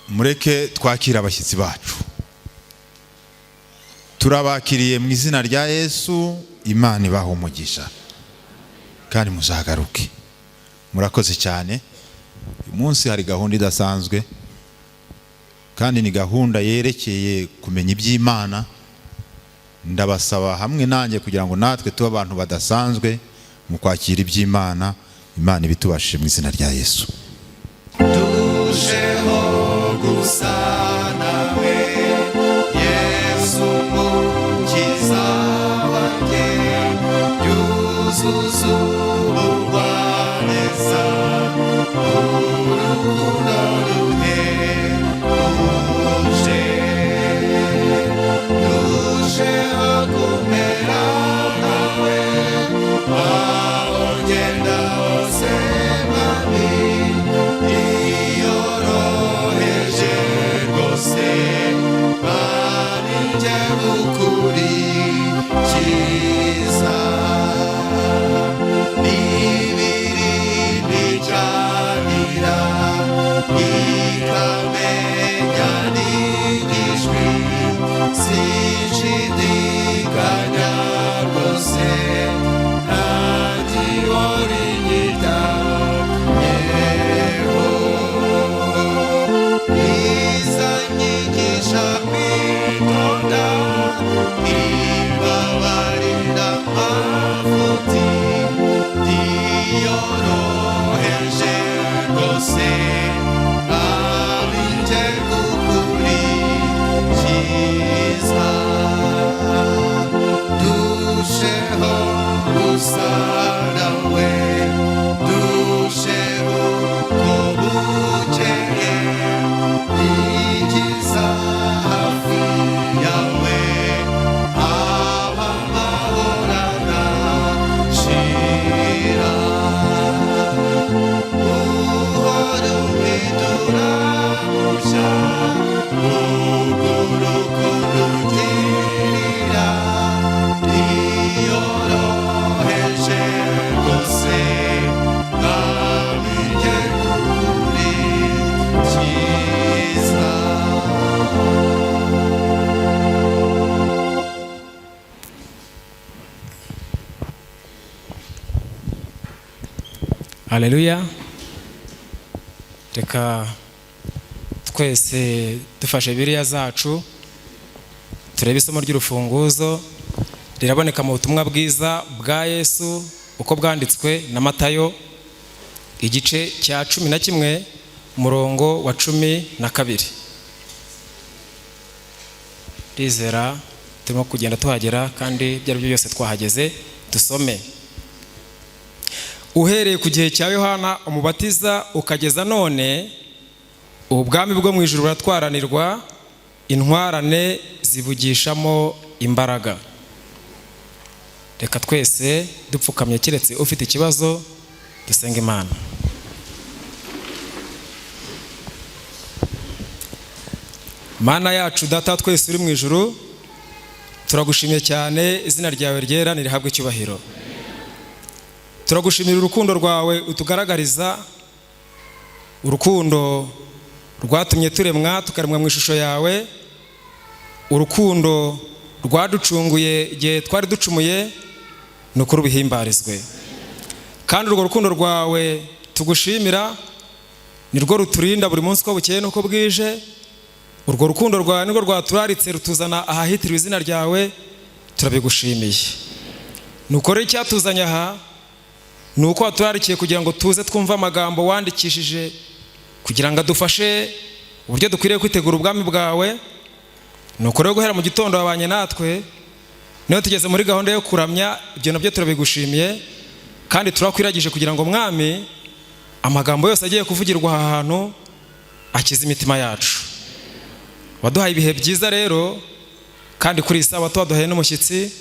Mureke twakire abashyitsi bacu. Turabakiriye mu izina rya Yesu. Imana ibaha umugisha kandi muzagaruke. Murakoze cyane. Uyu munsi hari gahunda idasanzwe, kandi ni gahunda yerekeye kumenya iby'Imana. Ndabasaba hamwe nanjye kugira ngo natwe tube abantu badasanzwe mu kwakira iby'Imana. Imana ibitubashije mu izina rya Yesu. Turusheho gusa nawe, Yesu Mukiza wanjye, yuzuza ubugwaneza, urukundo ruhebuje. Turusheho kumera nkawe aho ngenda hose, Mwami, iyoroheje rwose, Mwami, njye gukurikiza. N'ibirindi canira ikamenya n'ijwi, sinshidikanya rwose, ntagihora inyitayeho. Izanyigisha kwitonda, imbabarira amafuti, iyoroheje rwose, Mwami, njye gukurikiza. Dusheho gusa nawe, dusheho ko bukeye, igiza hafi yawe, aba amahoro adashira. Uhora umpindura mushya, urwo rukundo ugirira, iyoroheje rwose, Mwami, njye gukurikiza. Haleluya! Reka twese dufashe Bibiliya zacu, turebe isomo ry'urufunguzo riraboneka mu butumwa bwiza bwa Yesu uko bwanditswe na Matayo, igice cya 11, umurongo wa 12. Ndizera turimo kugenda tuhagera, kandi ibyo ari byo byose twahageze. Dusome: "Uhereye ku gihe cya Yohana Umubatiza ukageza none, ubwami bwo mu ijuru buratwaranirwa, intwarane zibugishamo imbaraga." Reka twese dupfukamye, keretse ufite ikibazo, dusenga Imana. Mana yacu, Data wa twese uri mu ijuru, turagushimiye cyane. Izina ryawe ryera nirihabwe icyubahiro. Turagushimira urukundo rwawe utugaragariza, urukundo rwatumye turemwa, tukaremwa mu ishusho yawe, urukundo rwaducunguye igihe twari ducumuye. Ni ukuri ubihimbarizwe. Kandi urwo rukundo rwawe tugushimira ni rwo ruturinda buri munsi uko bukeye n'uko bwije. Urwo rukundo rwawe nirwo rwaturaritse, rutuzana ahahitiriwe izina ryawe. Turabigushimiye. Nuko rero icyatuzanye aha ni uko waturarikiye kugira ngo tuze twumve amagambo wandikishije kugira ngo adufashe uburyo dukwiriye kwitegura ubwami bwawe. Nuko rero guhera mu gitondo wabanye natwe, niyo tugeze muri gahunda yo kuramya. Ibyo nabyo turabigushimiye, kandi turakwiragije kugira ngo, Mwami, amagambo yose agiye kuvugirwa aha hantu akize imitima yacu. Waduhaye ibihe byiza rero, kandi kuri iyi sabato waduhaye n'umushyitsi.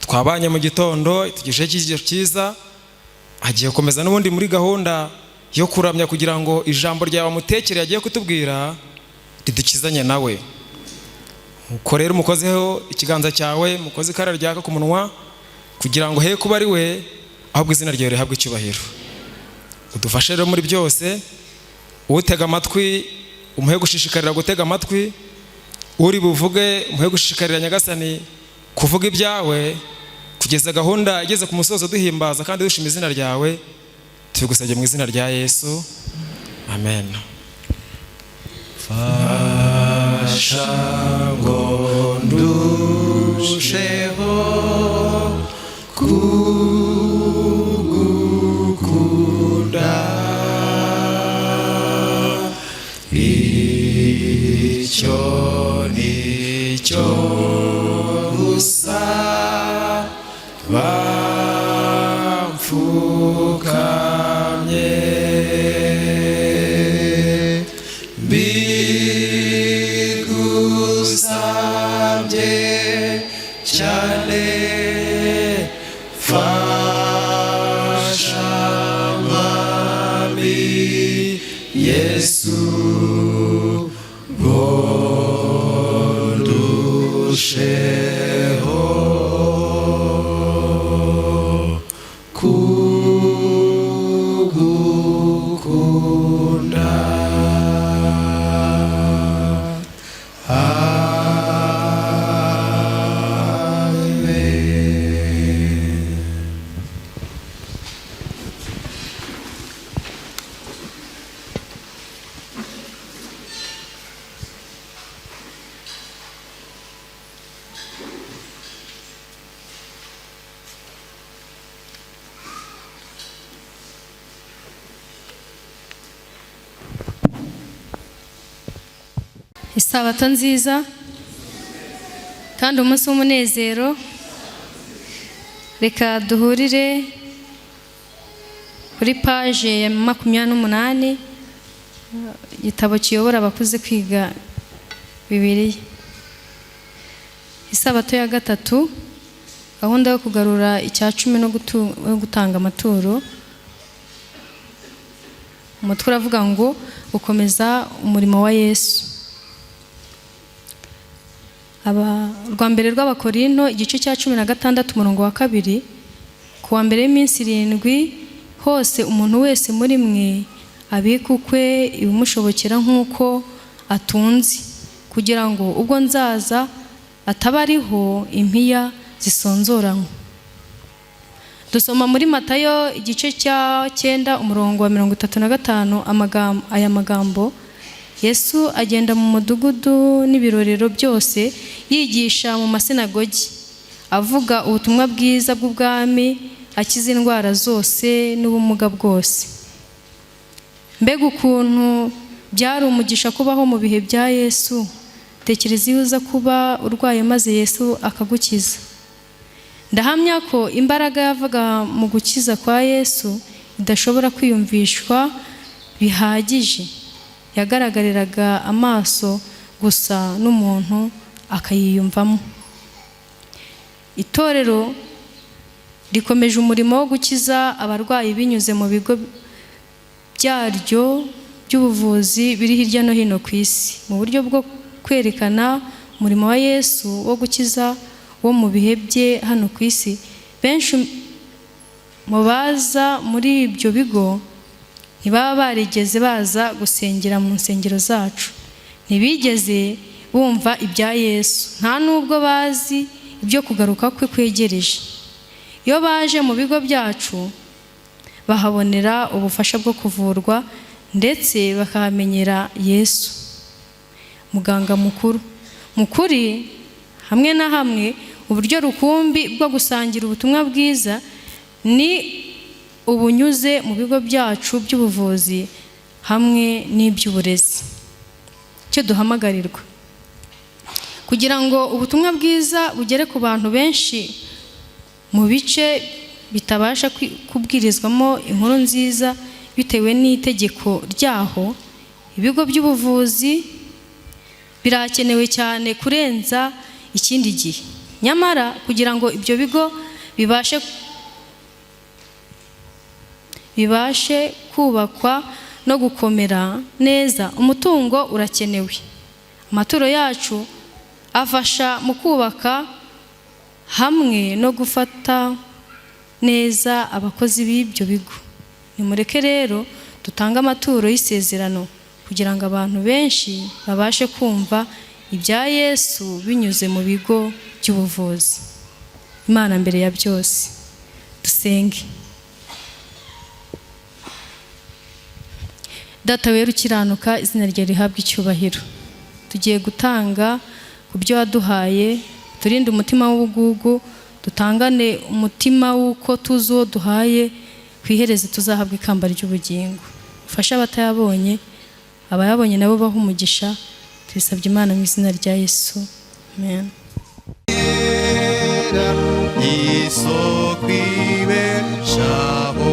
Twabanye mu gitondo, tugejeho icyigisho cyiza, agiye gukomeza n'ubundi muri gahunda yo kuramya kugira ngo ijambo ryawe amutekereye agiye kutubwira ridukizanye nawe. Uko rero umukozeho ikiganza cyawe, mukoze ikara ryaka ku munwa, kugira ngo he kuba ari we, ahubwo izina ryawe rihabwe icyubahiro. Udufashe rero muri byose. Utega amatwi umuhe gushishikarira gutega amatwi, uri buvuge umuhe gushishikarira Nyagasani kuvuga ibyawe, kugeza gahunda igeze ku musozo duhimbaza kandi dushima izina ryawe. Tubigusabye mu izina rya Yesu, amen. Fasha ngo ndusheho kugukunda, icyo ni cyo gusa bamfukamye, mbigusabye cyane, fasha Mwami Yesu ngo ndusheho kugukunda. Amen. Isabato nziza kandi umunsi w'umunezero. Reka duhurire kuri paje ya 28, igitabo kiyobora abakuze kwiga Bibiliya. Isabato ya gatatu, gahunda yo kugarura icya cumi no gutanga amaturo. Umutwe uravuga ngo gukomeza umurimo wa Yesu. Rwa mbere rw'Abakorinto igice cya 16 umurongo wa 2, ku wa mbere w'iminsi 7 hose umuntu wese muri mwe abike ukwe ibimushobokera nk'uko atunze, kugira ngo ubwo nzaza ataba ariho impiya zisonzoranywe. Dusoma muri Matayo igice cya 9 umurongo wa 35 aya magambo: Yesu agenda mu mudugudu n'ibirorero byose, yigisha mu masinagogi, avuga ubutumwa bwiza bw'ubwami, akiza indwara zose n'ubumuga bwose. Mbega ukuntu byari umugisha kubaho mu bihe bya Yesu! Tekereza iyo uza kuba urwaye maze Yesu akagukiza. Ndahamya ko imbaraga yavaga mu gukiza kwa Yesu idashobora kwiyumvishwa bihagije. Yagaragariraga amaso gusa n'umuntu akayiyumvamo. Itorero rikomeje umurimo wo gukiza abarwayi binyuze mu bigo byaryo by'ubuvuzi biri hirya no hino ku isi, mu buryo bwo kwerekana umurimo wa Yesu wo gukiza wo mu bihe bye hano ku isi. Benshi mu baza muri ibyo bigo ntibaba barigeze baza gusengera mu nsengero zacu, ntibigeze bumva ibya Yesu, nta nubwo bazi ibyo kugaruka kwe kwegereje. Iyo baje mu bigo byacu bahabonera ubufasha bwo kuvurwa ndetse bakahamenyera Yesu muganga mukuru. Mukuri hamwe na hamwe uburyo rukumbi bwo gusangira ubutumwa bwiza ni ubunyuze mu bigo byacu by'ubuvuzi hamwe n'iby'uburezi. Icyo duhamagarirwa kugira ngo ubutumwa bwiza bugere ku bantu benshi mu bice bitabasha kubwirizwamo inkuru nziza bitewe n'itegeko ryaho, ibigo by'ubuvuzi birakenewe cyane kurenza ikindi gihe. Nyamara kugira ngo ibyo bigo bibashe kubakwa no gukomera neza, umutungo urakenewe. Amaturo yacu afasha mu kubaka hamwe no gufata neza abakozi b'ibyo bigo. Nimureke rero dutange amaturo y'isezerano kugira ngo abantu benshi babashe kumva ibya Yesu binyuze mu bigo by'ubuvuzi. Imana mbere ya byose. Dusenge. Data wera ukiranuka, izina rye rihabwa icyubahiro. Tugiye gutanga ku byo waduhaye, turinde umutima w'ubugugu, dutangane umutima w'uko tuzi uwo duhaye, ku iherezo tuzahabwa ikamba ry'ubugingo. Ufashe abatayabonye, abayabonye nabo bahe umugisha. Tubisabye Imana mu izina rya Yesu, amen. Isoko ibeshaho,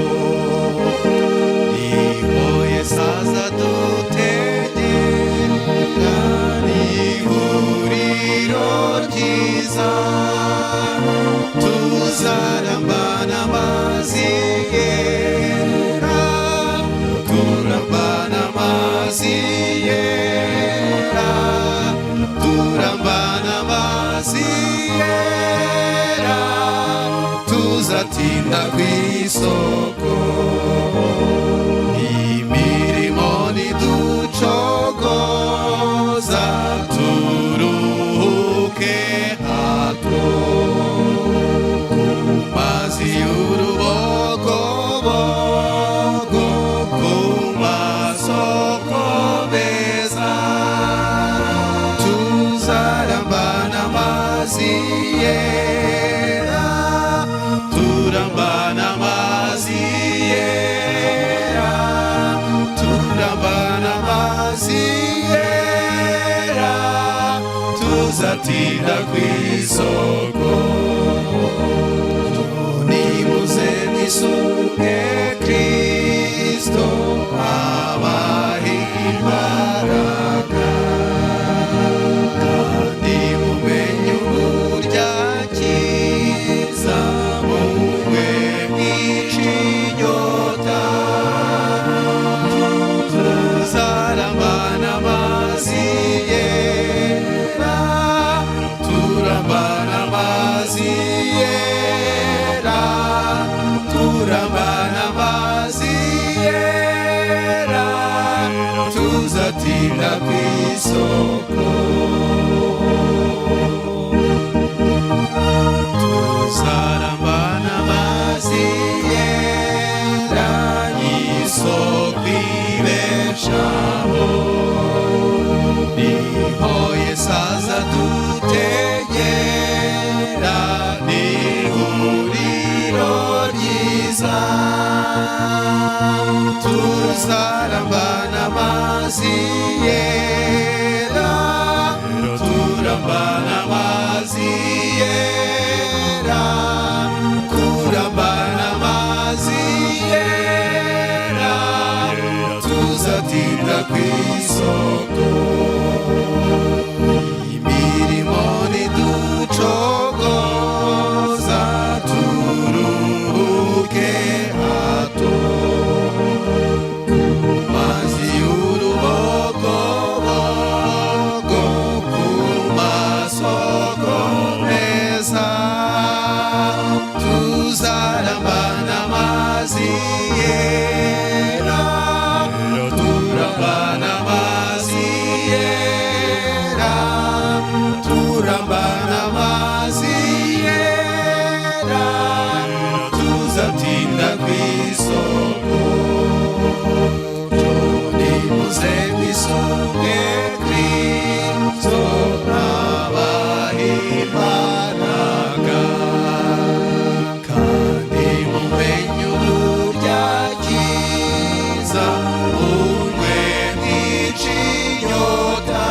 niho Yesu azadutegera, ni ihuriro ryiza, tuzarambana amazi yera, turambana amazi yera, turambana amazi yera, tuzatinda ku isoko. Imirimo niducogoza, turuhuke hato, ku mazi y'urubogobogo, ku masoko meza, tuzarambana amazi yera, turambana amazi yera, turambana amazi yera, tuzatinda ku isoko. Nimuze mwisunge Kristo, abaha imbaraga, kandi mumenye uburyo akiza, munywe mwice inyota, tuzarambana amazi yera, turambana amazi yera, turambana amazi yera, tuzatinda ku isoko. Tuzarambana amazi yera, isoko ibeshaho, niho Yesu azadutegera, ni ihuriro ryiza, tuzarambana amazi yera, turambana amazi yera, kurambana amazi yera, tuzatinda ku isoko. Imirimo niducogoza, turuhuke hato, ku mazi y'urubogobogo, ku masoko meza, tuzarambana amazi yera, turambana amazi yera, turambana amazi yera, tuzatinda ku isoko. Nimuze mwisunge Kristo, abaha imbaraga, kandi mumenye uburyo akiza, munywe mwice inyota,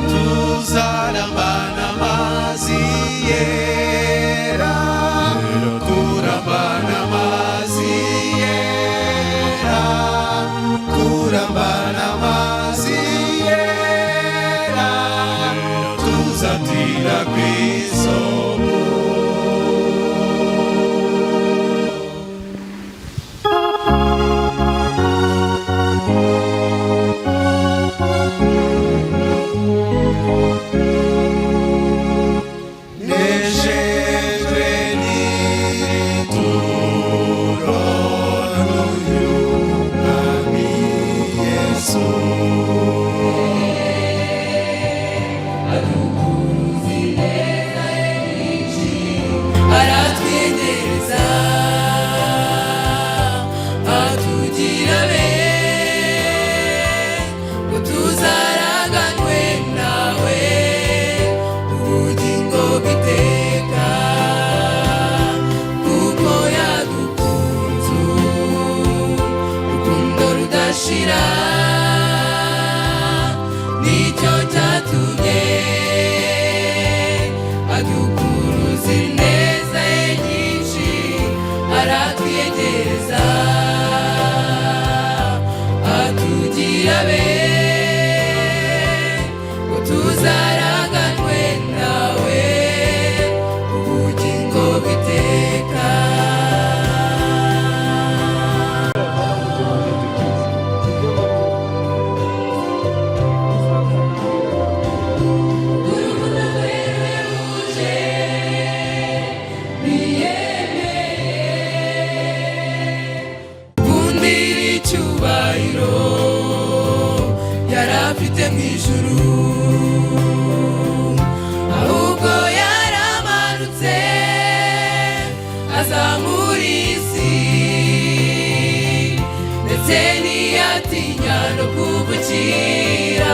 tuzarambana amazi yera, turambana amazi yera, kurambana amazi yera, tuzatinda ku isoko. Nejejwe n'ituro n'uyu Mwami Yesu. Afite mu ijuru, ahubwo yaramanutse azamura isi, ndetse ntiyatinya no kuvukira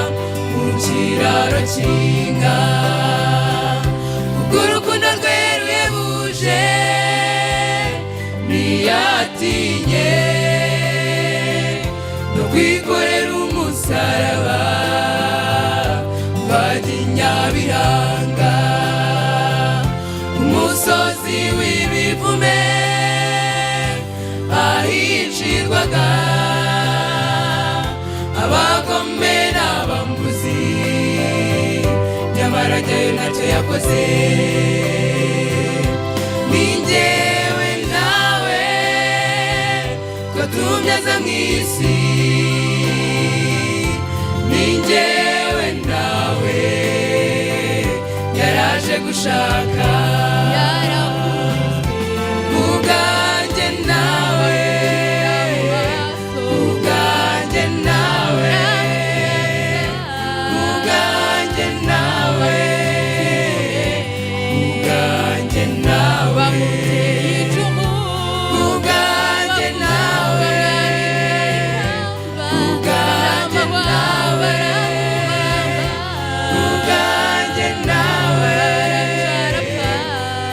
mu kiraro cy'inka, kubw'urukundo rwe ruhebuje ntiyatinye no kwikorera umusaraba bajya i Nyabiranga, umusozi w'ibivume, ahicirwaga abagome n'abambuzi, nyamara ajyayo ntacyo yakoze. Ni njyewe nawe twatumye aza mu isi, ni njyewe nawe yaraje gushaka. Ubwanjye nawe, ubwanjye nawe, ubwanjye nawe, ubwanjye nawe, ubwanjye nawe, ubwanjye nawe, ubwanjye nawe,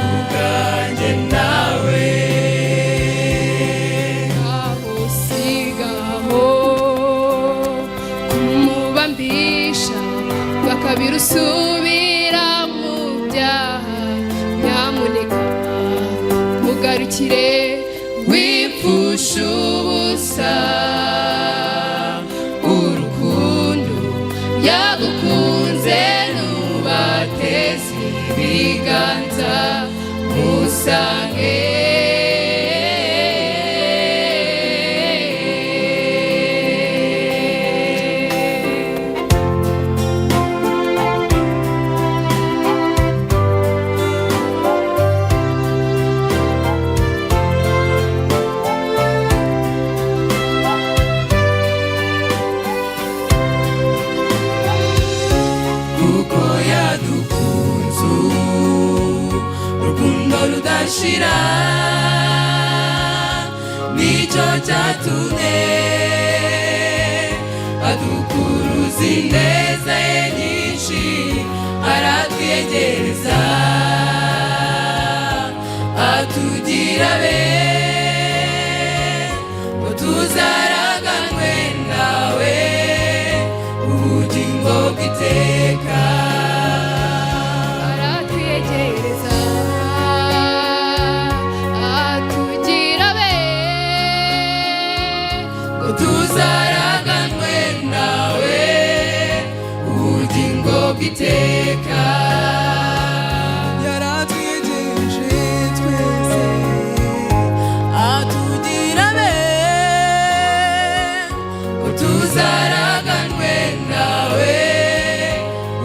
ubwanjye nawe. Aho sigaho kumubambisha bakabira, usubira mu byaha, nyamuneka mugarukire, wipfusha ubusa urukundo yagukunze, nubateze ibiganza musange. Kuko yadukunze urukundo rudashira, nicyo cyatumye adukuruza ineza ye nyinshi, aratwiyegereza, atugira be ngo tuzaraganwe nawe ubugingo bw'iteka. Aratwiyegereza, atugira be ngo tuzaraganwe nawe ubugingo bw'iteka. Yaratwiyegereje twese, atugira be ngo tuzaraganwe nawe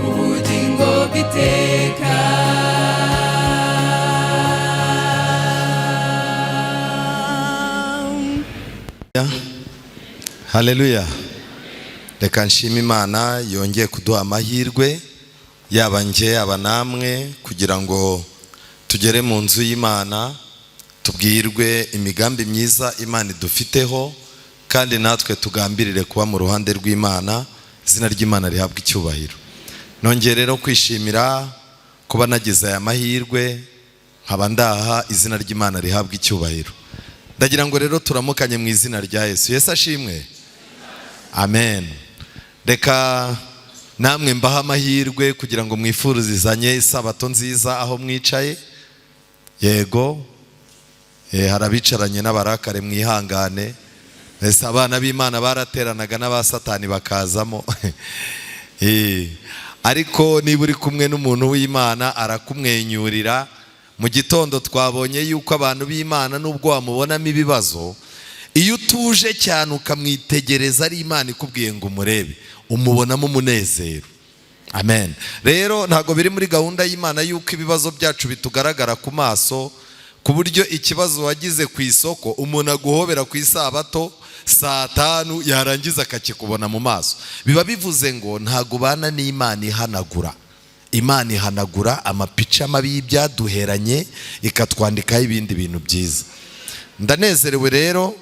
ubugingo bw'iteka. Haleluya! Reka nshime Imana yongeye kuduha amahirwe, yaba njye, yaba namwe, kugira ngo tugere mu nzu y'Imana, tubwirwe imigambi myiza Imana idufiteho, kandi natwe tugambirire kuba mu ruhande rw'Imana. Izina ry'Imana rihabwa icyubahiro. Nongeye rero kwishimira kuba nagize aya mahirwe nkaba ndaha. Izina ry'Imana rihabwa icyubahiro. Ndagira ngo rero turamukanye mu izina rya Yesu. Yesu ashimwe. Amen. Reka namwe mbahe amahirwe kugira ngo mwifurizanye isabato nziza aho mwicaye. Yego. Hari abicaranye n'abarakare, mwihangane. Ese abana b'Imana barateranaga n'abasatani bakazamo? Ariko niba uri kumwe n'umuntu w'Imana, arakumwenyurira. Mu gitondo twabonye yuko abantu b'Imana, nubwo wamubonamo ibibazo, iyo utuje cyane ukamwitegereza, ari Imana ikubwiye ngo umurebe, umubonamo umunezero. Amen. Rero ntabwo biri muri gahunda y'Imana yuko ibibazo byacu bitugaragara ku maso, ku buryo ikibazo wagize ku isoko umuntu aguhobera ku isabato. Saa 5 yarangiza akakikubona mu maso. Biba bivuze ngo ntago ubana n'Imana ihanagura. Imana ihanagura amapica mabi y'ibyaduheranye, ikatwandikaho ibindi bintu byiza. Ndanezerewe rero,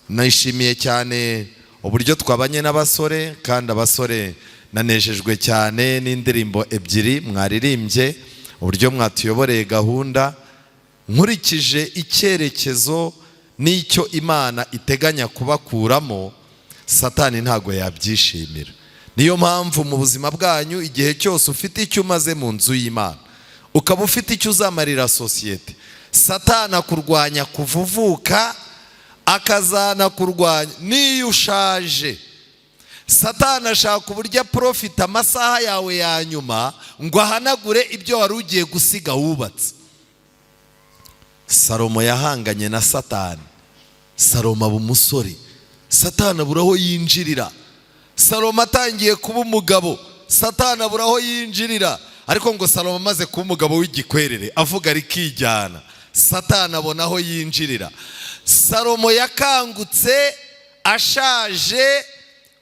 nishimiye cyane uburyo twabanye n'abasore, kandi abasore nanejejwe cyane n'indirimbo ebyiri mwaririmbye, uburyo mwatuyoboreye gahunda. Nkurikije icyerekezo n'icyo Imana iteganya kubakuramo, Satani ntago yabyishimira. Niyo mpamvu mu buzima bwanyu, igihe cyose ufite icyo umaze mu nzu y'Imana, ukaba ufite icyo uzamarira sosiyete, Satani akurwanya kuva uvuka, akazana kurwanya n'iyo ushaje. Satani ashaka uburyo aprofita amasaha yawe ya nyuma ngo ahanagure ibyo wari ugiye gusiga wubatse. Salomo yahanganye na Satani. Salomo aba umusore, Satani abura aho yinjirira. Salomo atangiye kuba umugabo, Satani abura aho yinjirira. Ariko ngo Salomo amaze kuba umugabo w'igikwerere, avuga rikijyana, Satani abona aho yinjirira. Salomo yakangutse ashaje,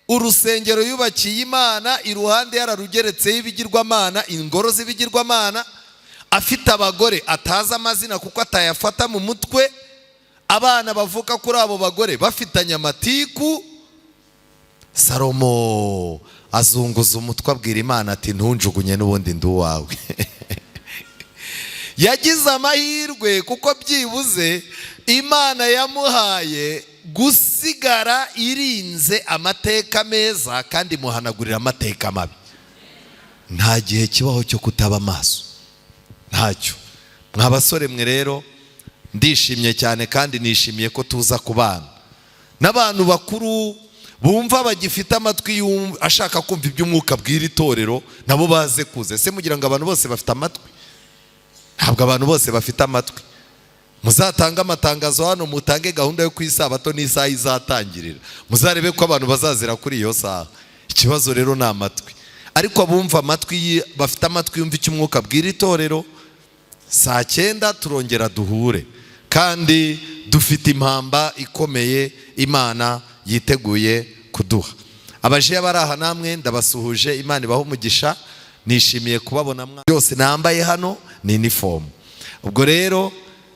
urusengero yubakiye Imana iruhande yararugeretseho ibigirwamana, ingoro z'ibigirwamana, afite abagore atazi amazina kuko atayafata mu mutwe, abana bavuka kuri abo bagore bafitanye amatiku. Salomo azunguza umutwe, abwira Imana ati: "Ntunjugunye, n'ubundi ndi uwawe." Yagize amahirwe kuko byibuze Imana yamuhaye gusigara irinze amateka meza, kandi imuhanagurira amateka mabi. Nta gihe kibaho cyo kutaba amaso, ntacyo. Mwa basore mwe rero, ndishimye cyane, kandi nishimiye ko tuza kubana n'abantu bakuru bumva bagifite amatwi ashaka kumva iby'umwuka bw'iri torero, nabo baze kuza. Ese mugira ngo abantu bose bafite amatwi? Ntabwo abantu bose bafite amatwi. Muzatange amatangazo hano, mutange gahunda yo ku isabato n'isaha izatangirira, muzarebe ko abantu bazazira kuri iyo saha. Ikibazo rero ni amatwi. Ariko abumva amatwi bafite amatwi yumva icyo umwuka bw'iri torero, saa 9 turongera duhure, kandi dufite impamba ikomeye Imana yiteguye kuduha. Abajiya bari aha namwe ndabasuhuje, Imana ibahe umugisha. Nishimiye kubabona. Byose nambaye hano ni inifomu. Ubwo rero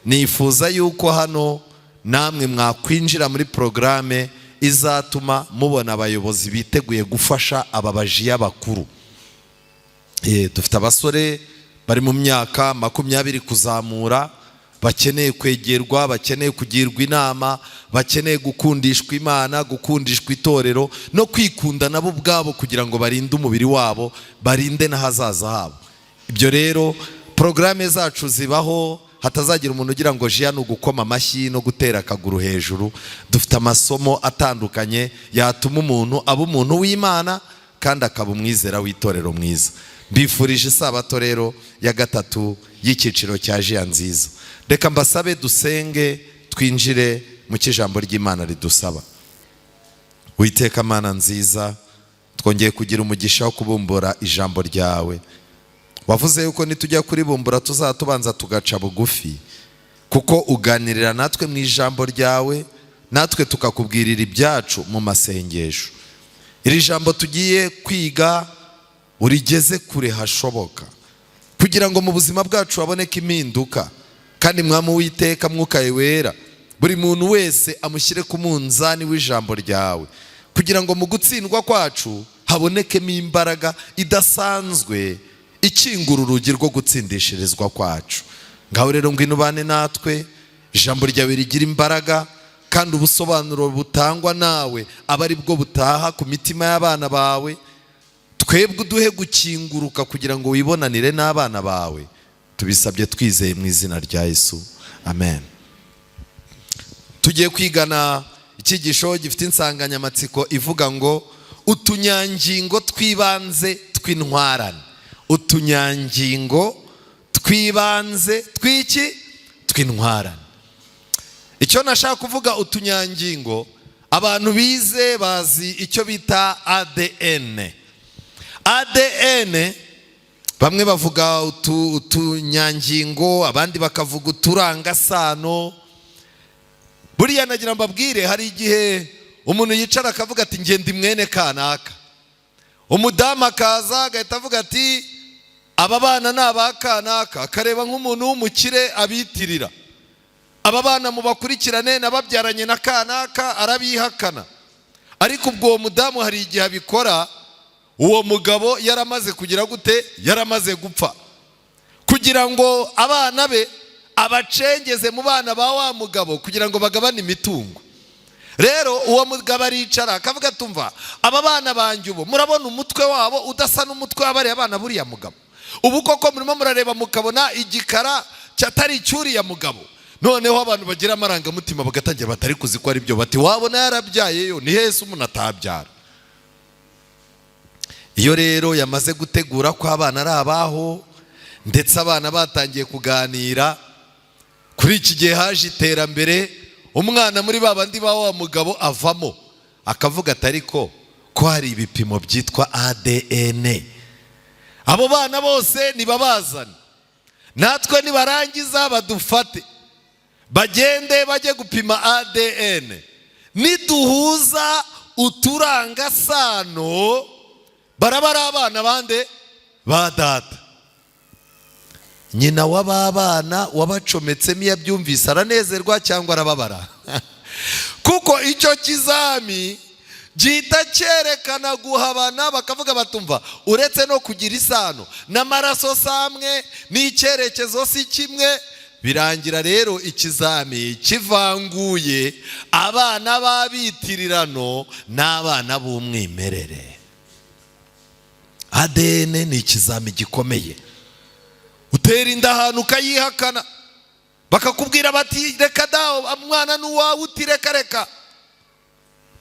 nifuza yuko hano namwe mwakwinjira muri porogaramu izatuma mubona abayobozi biteguye gufasha aba bajiya bakuru. Dufite abasore bari mu myaka 20 kuzamura, bakeneye kwegerwa, bakeneye kugirwa inama, bakeneye gukundishwa Imana, gukundishwa itorero no kwikunda nabo ubwabo, kugira ngo barinde umubiri wabo, barinde n'ahazaza habo. Ibyo rero porogaramu zacu zibaho, hatazagira umuntu ugira ngo jiya ni ugukoma amashyi no gutera akaguru hejuru. Dufite amasomo atandukanye yatuma umuntu aba umuntu w'Imana kandi akaba umwizera w'itorero mwiza. Mbifurije isabato rero ya gatatu y'icyiciro cya jiya nziza. Reka mbasabe dusenge, twinjire mu cy'ijambo ry'Imana ridusaba. Witeka Mana nziza, twongeye kugira umugisha wo kubumbura ijambo ryawe. Wavuze yuko nitujya kuribumbura tuzaba tubanza tugaca bugufi, kuko uganirira natwe mu ijambo ryawe, natwe tukakubwirira ibyacu mu masengesho. Iri jambo tugiye kwiga urigeze kure hashoboka, kugira ngo mu buzima bwacu haboneke impinduka. Kandi Mwami Uwiteka, Mwuka Wera, buri muntu wese amushyire ku munzani w'ijambo ryawe, kugira ngo mu gutsindwa kwacu habonekemo imbaraga idasanzwe ikingura urugi rwo gutsindishirizwa kwacu. Ngaho rero ngwino ubane natwe, ijambo ryawe rigira imbaraga, kandi ubusobanuro butangwa nawe aba ari bwo butaha ku mitima y'abana bawe. Twebwe uduhe gukinguruka kugira ngo wibonanire n'abana bawe. Tubisabye twizeye mu izina rya Yesu, amen. Tugiye kwigana icyigisho gifite insanganyamatsiko ivuga ngo utunyangingo tw'ibanze tw'intwarane. Utunyangingo tw'ibanze tw'iki? Tw'intwarane. Icyo nashaka kuvuga utunyangingo, abantu bize bazi icyo bita ADN. ADN, bamwe bavuga utunyangingo, abandi bakavuga uturangasano. Buriya nagira mbabwire, hari igihe umuntu yicara akavuga ati: "Ngenda mwene kanaka." Umudamu akaza agahita avuga ati: "Aba bana ni aba kanaka." Akareba nk'umuntu w'umukire abitirira: "Aba bana mubakurikirane, nababyaranye na kanaka." Arabihakana. Ariko ubwo uwo mudamu hari igihe abikora uwo mugabo yaramaze kugira gute? Yaramaze gupfa, kugira ngo abana be abacengeze mu bana ba wa mugabo, kugira ngo bagabane imitungo. Rero uwo mugabo aricara akavuga: "Tumva, aba bana banjye, ubu murabona umutwe wabo udasa n'umutwe w'abariya bana buriya mugabo? Ubu koko murimo murareba mukabona igikara cyatari icyuriya mugabo?" Noneho abantu bagira amarangamutima bagatangira batari kuzi ko ari byo, bati: "Wabona yarabyayeyo, ni hese umuntu atabyara?" Iyo rero yamaze gutegura ko abana ari abaho, ndetse abana batangiye kuganira, kuri iki gihe haje iterambere, umwana muri ba bandi ba wa mugabo avamo akavuga ati: "Ariko ko hari ibipimo byitwa ADN, abo bana bose ntibabazane, natwe nibarangiza badufate bagende bajye gupima ADN, niduhuza uturangasano baraba ari abana bande? Ba data." Nyina w'aba bana wabacometsemo, iyo abyumvise aranezerwa cyangwa arababara? Kuko icyo kizami gihita cyerekana guhabana. Bakavuga batumva, uretse no kugira isano n'amaraso si amwe, n'icyerekezo si kimwe. Birangira rero ikizami kivanguye abana b'abitirirano n'abana b'umwimerere. ADN ni ikizami gikomeye. Utera inda ahantu ukayihakana, bakakubwira bati: "Reka da, umwana ni uwawe." Uti: "Reka reka."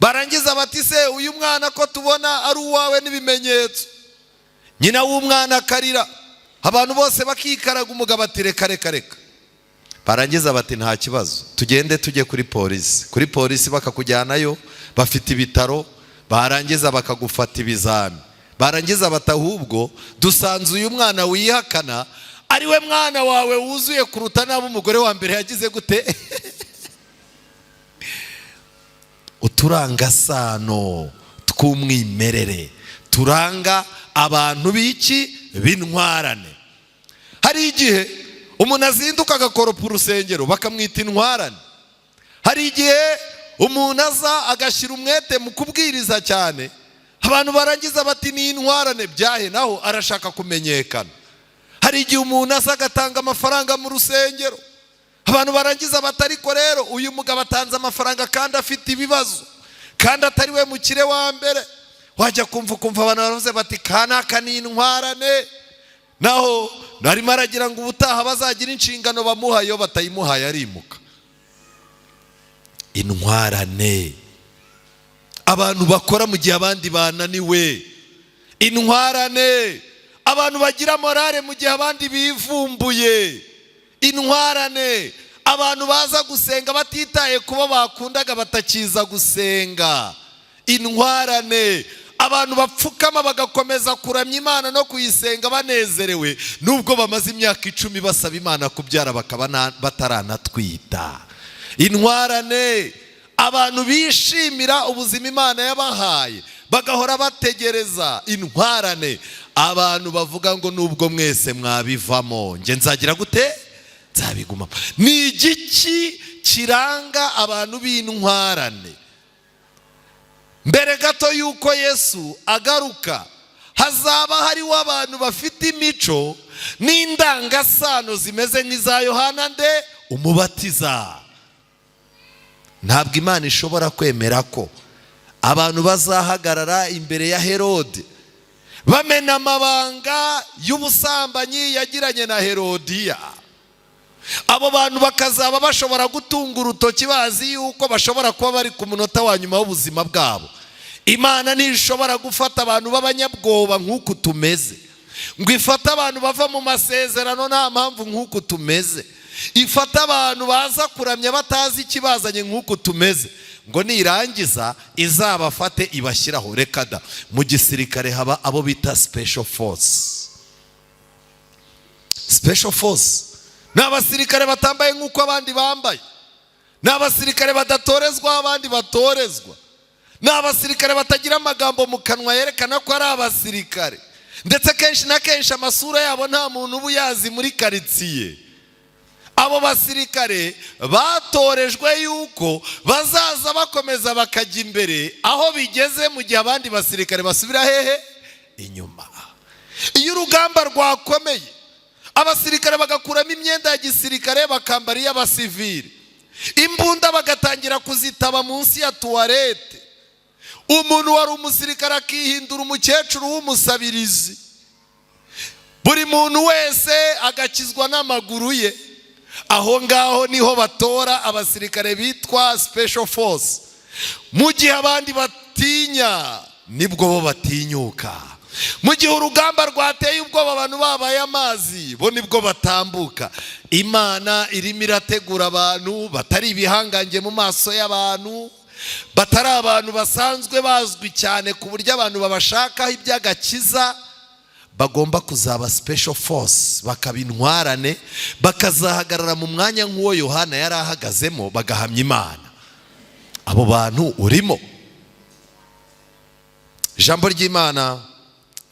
Barangiza bati: "Se uyu mwana ko tubona ari uwawe n'ibimenyetso?" Nyina w'umwana akarira, abantu bose bakikaraga. Umugabo ati: "Reka reka reka." Barangiza bati: "Nta kibazo, tugende tujye kuri polisi." Kuri polisi bakakujyanayo, bafite ibitaro. Barangiza bakagufata ibizami. Barangiza bati: "Ahubwo dusanze uyu mwana wihakana ari we mwana wawe wuzuye kuruta n'abo umugore wa mbere yagize gute?" Uturangasano tw'umwimerere turanga abantu b'iki? B'intwarane. Hari igihe umuntu azinduka agakoropa urusengero, bakamwita intwarane. Hari igihe umuntu aza agashyira umwete mu kubwiriza cyane, abantu barangiza bati: "Ni intwarane." Byahe? Naho arashaka kumenyekana. Hari igihe umuntu aza agatanga amafaranga mu rusengero, abantu barangiza bati: "Ariko rero uyu mugabo atanze amafaranga kandi afite ibibazo, kandi atari we mukire wa mbere." Wajya kumva ukumva abantu baravuze bati: "Kanaka ni intwarane." Naho arimo aragira ngo ubutaha bazagira inshingano bamuha, iyo batayimuhaye arimuka. Intwarane, abantu bakora mu gihe abandi bananiwe. Intwarane, abantu bagira morale mu gihe abandi bivumbuye. Intwarane, abantu baza gusenga batitaye kuba bakundaga batakiza gusenga. Intwarane, abantu bapfukama bagakomeza kuramya Imana no kuyisenga banezerewe, nubwo bamaze imyaka 10 basaba Imana kubyara bakaba bataranatwita. Intwarane, abantu bishimira ubuzima Imana yabahaye, bagahora bategereza. Intwarane, abantu bavuga ngo: "Nubwo mwese mwabivamo, njye nzagira gute? Nzabigumamo." Ni igiki kiranga abantu b'intwarane? Mbere gato y'uko Yesu agaruka, hazaba hariho abantu bafite imico n'indangasano zimeze nk'iza Yohana nde? Umubatiza. Ntabwo Imana ishobora kwemera ko abantu bazahagarara imbere ya Herode bamena amabanga y'ubusambanyi yagiranye na Herodiya, abo bantu bakazaba bashobora gutunga urutoki bazi yuko bashobora kuba bari ku munota wa nyuma w'ubuzima bwabo. Imana ntishobora gufata abantu b'abanyabwoba nk'uku tumeze, ngo ifate abantu bava mu masezerano nta mpamvu nk'uku tumeze, ifate abantu baza kuramya batazi ikibazanye nk'uku tumeze, ngo nirangiza izabafate ibashyiraho. Reka da! Mu gisirikare haba abo bita special force. Special force ni abasirikare batambaye nk'uko abandi bambaye. Ni abasirikare badatorezwa aho abandi batorezwa. Ni abasirikare batagira amagambo mu kanwa yerekana ko ari abasirikare. Ndetse kenshi na kenshi amasura yabo nta muntu uba uyazi muri karitsiye. Abo basirikare batorejwe yuko bazaza bakomeza bakajya imbere aho bigeze, mu gihe abandi basirikare basubira hehe? Inyuma. Iyo urugamba rwakomeye, abasirikare bagakuramo imyenda ya gisirikare bakambara iy'abasivili, imbunda bagatangira kuzitaba munsi ya tuwarete, umuntu wari umusirikare akihindura umukecuru w'umusabirizi, buri muntu wese agakizwa n'amaguru ye, aho ngaho niho batora abasirikare bitwa special force. Mu gihe abandi batinya, nibwo bo batinyuka. Mu gihe urugamba rwateye ubwoba, abantu babaye amazi, bo nibwo batambuka. Imana irimo irategura abantu batari ibihangange mu maso y'abantu, batari abantu basanzwe bazwi cyane ku buryo abantu babashakaho iby'agakiza. Bagomba kuzaba special force, bakaba intwarane, bakazahagarara mu mwanya nk'uwo Yohana yari ahagazemo, bagahamya Imana. Abo bantu urimo? Ijambo ry'Imana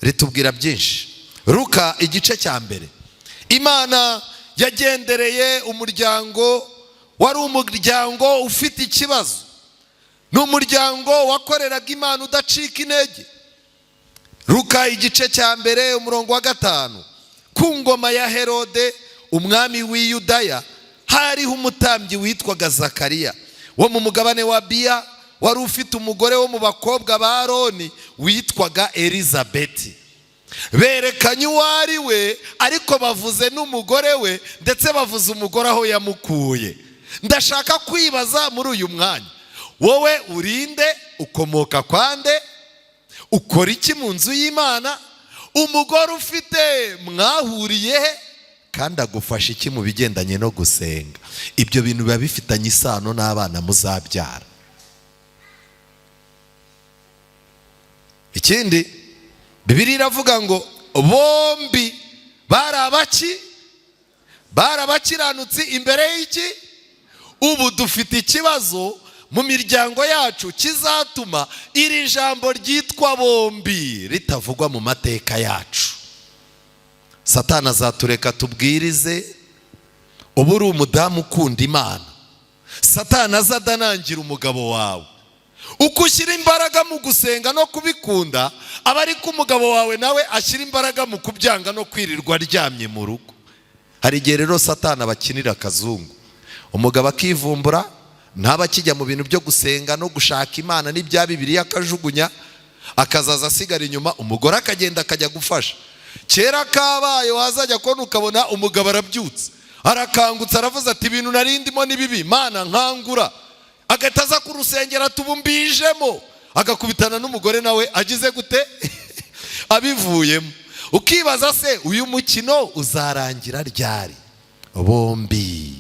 ritubwira byinshi. Ruka igice cya 1, Imana yagendereye umuryango wari umuryango ufite ikibazo. Ni umuryango wakoreraga Imana udacika intege. Ruka igice cya 1, umurongo wa 5: ku ngoma ya Herode umwami w'i Yudaya, hariho umutambyi witwaga Zakariya wo mu mugabane wa Biya, wari ufite umugore wo mu bakobwa ba Aroni witwaga Elizabeti. Berekanye uwo ari we, ariko bavuze n'umugore we, ndetse bavuze umugore aho yamukuye. Ndashaka kwibaza muri uyu mwanya: wowe urinde? Ukomoka kwande? Ukora iki mu nzu y'Imana? Umugore ufite mwahuriye he, kandi agufasha iki mu bigendanye no gusenga? Ibyo bintu biba bifitanye isano n'abana muzabyara. Ikindi, Bibiliya iravuga ngo bombi bari abaki? Bari abakiranutsi imbere y'iki? Ubu dufite ikibazo mu miryango yacu kizatuma iri jambo ryitwa bombi ritavugwa mu mateka yacu. Satani azatureka tubwirize. Uba uri umudamu ukunda Imana, Satani azadanangira umugabo wawe. Uko ushyira imbaraga mu gusenga no kubikunda, aba ariko umugabo wawe nawe ashyira imbaraga mu kubyanga no kwirirwa aryamye mu rugo. Hari igihe rero Satani abakinira akazungu, umugabo akivumbura, ntaba akijya mu bintu byo gusenga no gushaka Imana n'ibya Bibiliya, akajugunya, akazaza asigara inyuma, umugore akagenda akajya gufasha. Kera kabaye, wazajya kubona ukabona umugabo arabyutse, arakangutse, aravuze ati: "Ibintu narindimo ni bibi, Mana nkangura." Agahita aza ku rusengero, atubumbijemo, agakubitana n'umugore nawe agize gute? Abivuyemo. Ukibaza se, uyu mukino uzarangira ryari? Bombi.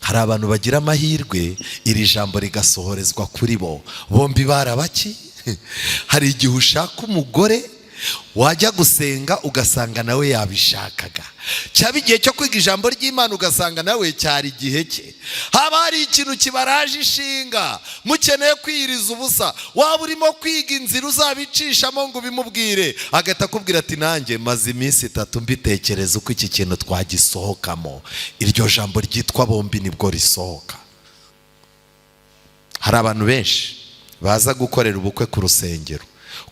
Hari abantu bagira amahirwe iri jambo rigasohorezwa kuri bo. Bombi barabaki. Hari igihe ushaka umugore, wajya gusenga ugasanga nawe yabishakaga, cyaba igihe cyo kwiga ijambo ry'Imana ugasanga nawe cyari igihe cye. Haba hari ikintu kibaraje ishinga, mukeneye kwiyiriza ubusa, waba urimo kwiga inzira uzabicishamo ngo ubimubwire, agahita akubwira ati: "Nanjye maze iminsi 3 mbitekereza uko iki kintu twagisohokamo." Iryo jambo ryitwa bombi nibwo risohoka. Hari abantu benshi baza gukorera ubukwe ku rusengero,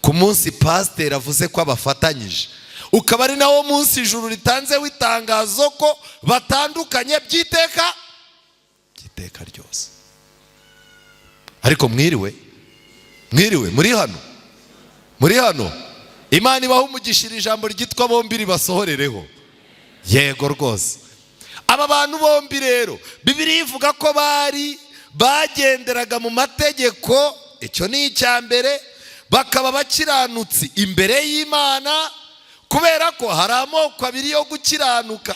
ku munsi pasiteri avuze ko abafatanyije, ukaba ari nawo munsi ijuru ritanzeho itangazo ko batandukanye by'iteka by'iteka ryose. Ariko mwiriwe, mwiriwe, muri hano, muri hano. Imana ibaha umugisha, ijambo ryitwa bombi ribasohorereho. Yego rwose. Aba bantu bombi rero, Bibiliya ivuga ko bari bagenderaga mu mategeko, icyo ni icya mbere, bakaba bakiranutsi imbere y'Imana. Kubera ko hari amoko abiri yo gukiranuka.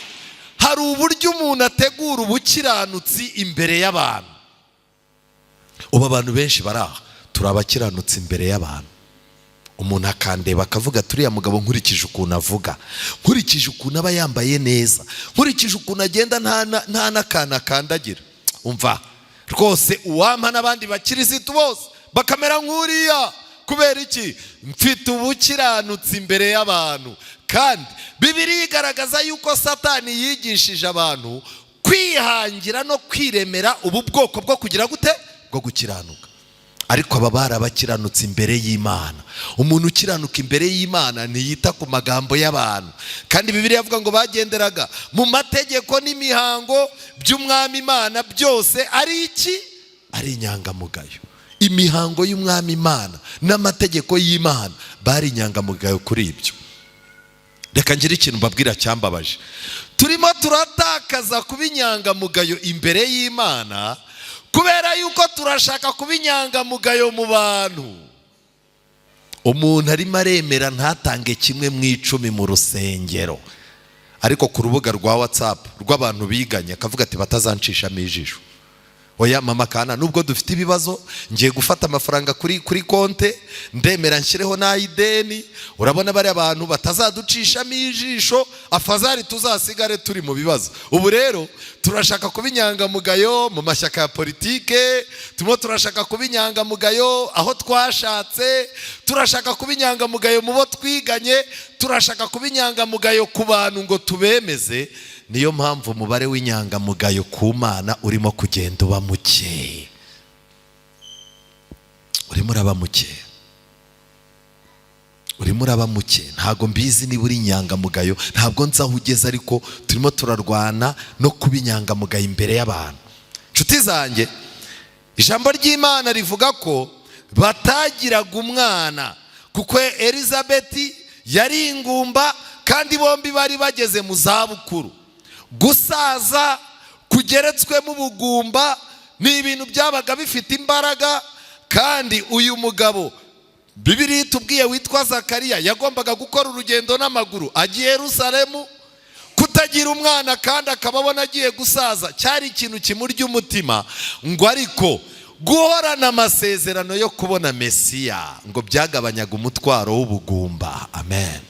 Hari uburyo umuntu ategura ubukiranutsi imbere y'abantu. Ubu abantu benshi bari aha turi abakiranutsi imbere y'abantu. Umuntu akandeba akavuga: "Turiya mugabo, nkurikije ukuntu avuga, nkurikije ukuntu aba yambaye neza, nkurikije ukuntu agenda nta n'akantu akandagira." Umva rwose, uwampa n'abandi bakirisitu bose bakamera nk'uriya. Kubera iki? Mfite ubukiranutsi imbere y'abantu. Kandi Bibiliya igaragaza yuko Satani yigishije abantu kwihangira no kwiremera ubu bwoko bwo kugira gute? Bwo gukiranuka. Ariko aba bari abakiranutse imbere y'Imana. Umuntu ukiranuka imbere y'Imana ntiyita ku magambo y'abantu. Kandi Bibiliya avuga ngo bagenderaga mu mategeko n'imihango by'Umwami Imana byose ari iki? Ari inyangamugayo. Imihango y'Umwami Imana n'amategeko y'Imana, bari inyangamugayo kuri ibyo. Reka ngire ikintu mbabwira cyambabaje. Turimo turatakaza kuba inyangamugayo imbere y'Imana kubera yuko turashaka kuba inyangamugayo mu bantu. Umuntu arimo aremera ntatange 1/10 mu rusengero, ariko ku rubuga rwa WhatsApp rw'abantu biganye akavuga ati batazancishamo ijisho. Oya mama kana, nubwo dufite ibibazo ngiye gufata amafaranga kuri konte, ndemera nshyireho n'ay'ideni. Urabona bariya abantu batazaducishamo ijisho, afazari tuzasigare turi mu bibazo. Ubu rero turashaka kuba inyangamugayo mu mashyaka ya politike, turimo turashaka kuba inyangamugayo aho twashatse, turashaka kuba inyangamugayo mu bo twiganye, turashaka kuba inyangamugayo ku bantu ngo tubemeze. Niyo mpamvu umubare w'inyangamugayo ku Mana urimo kugenda uba muke, urimo uraba muke, urimo uraba muke. Ntabwo mbizi niba uri inyangamugayo, ntabwo nzi aho ugeze, ariko turimo turarwana no kuba inyangamugayo imbere y'abantu. Inshuti zanjye, ijambo ry'Imana rivuga ko batagiraga umwana kuko Elizabeti yari ingumba kandi bombi bari bageze mu zabukuru. Gusaza kugeretswemo ubugumba ni ibintu byabaga bifite imbaraga. Kandi uyu mugabo Bibiliya itubwiye witwa Zakariya yagombaga gukora urugendo n'amaguru agiye Yerusalemu. Kutagira umwana kandi akaba abona agiye gusaza cyari ikintu kimurya umutima. Ngo ariko guhorana amasezerano yo kubona Mesiya ngo byagabanyaga umutwaro w'ubugumba. Amen.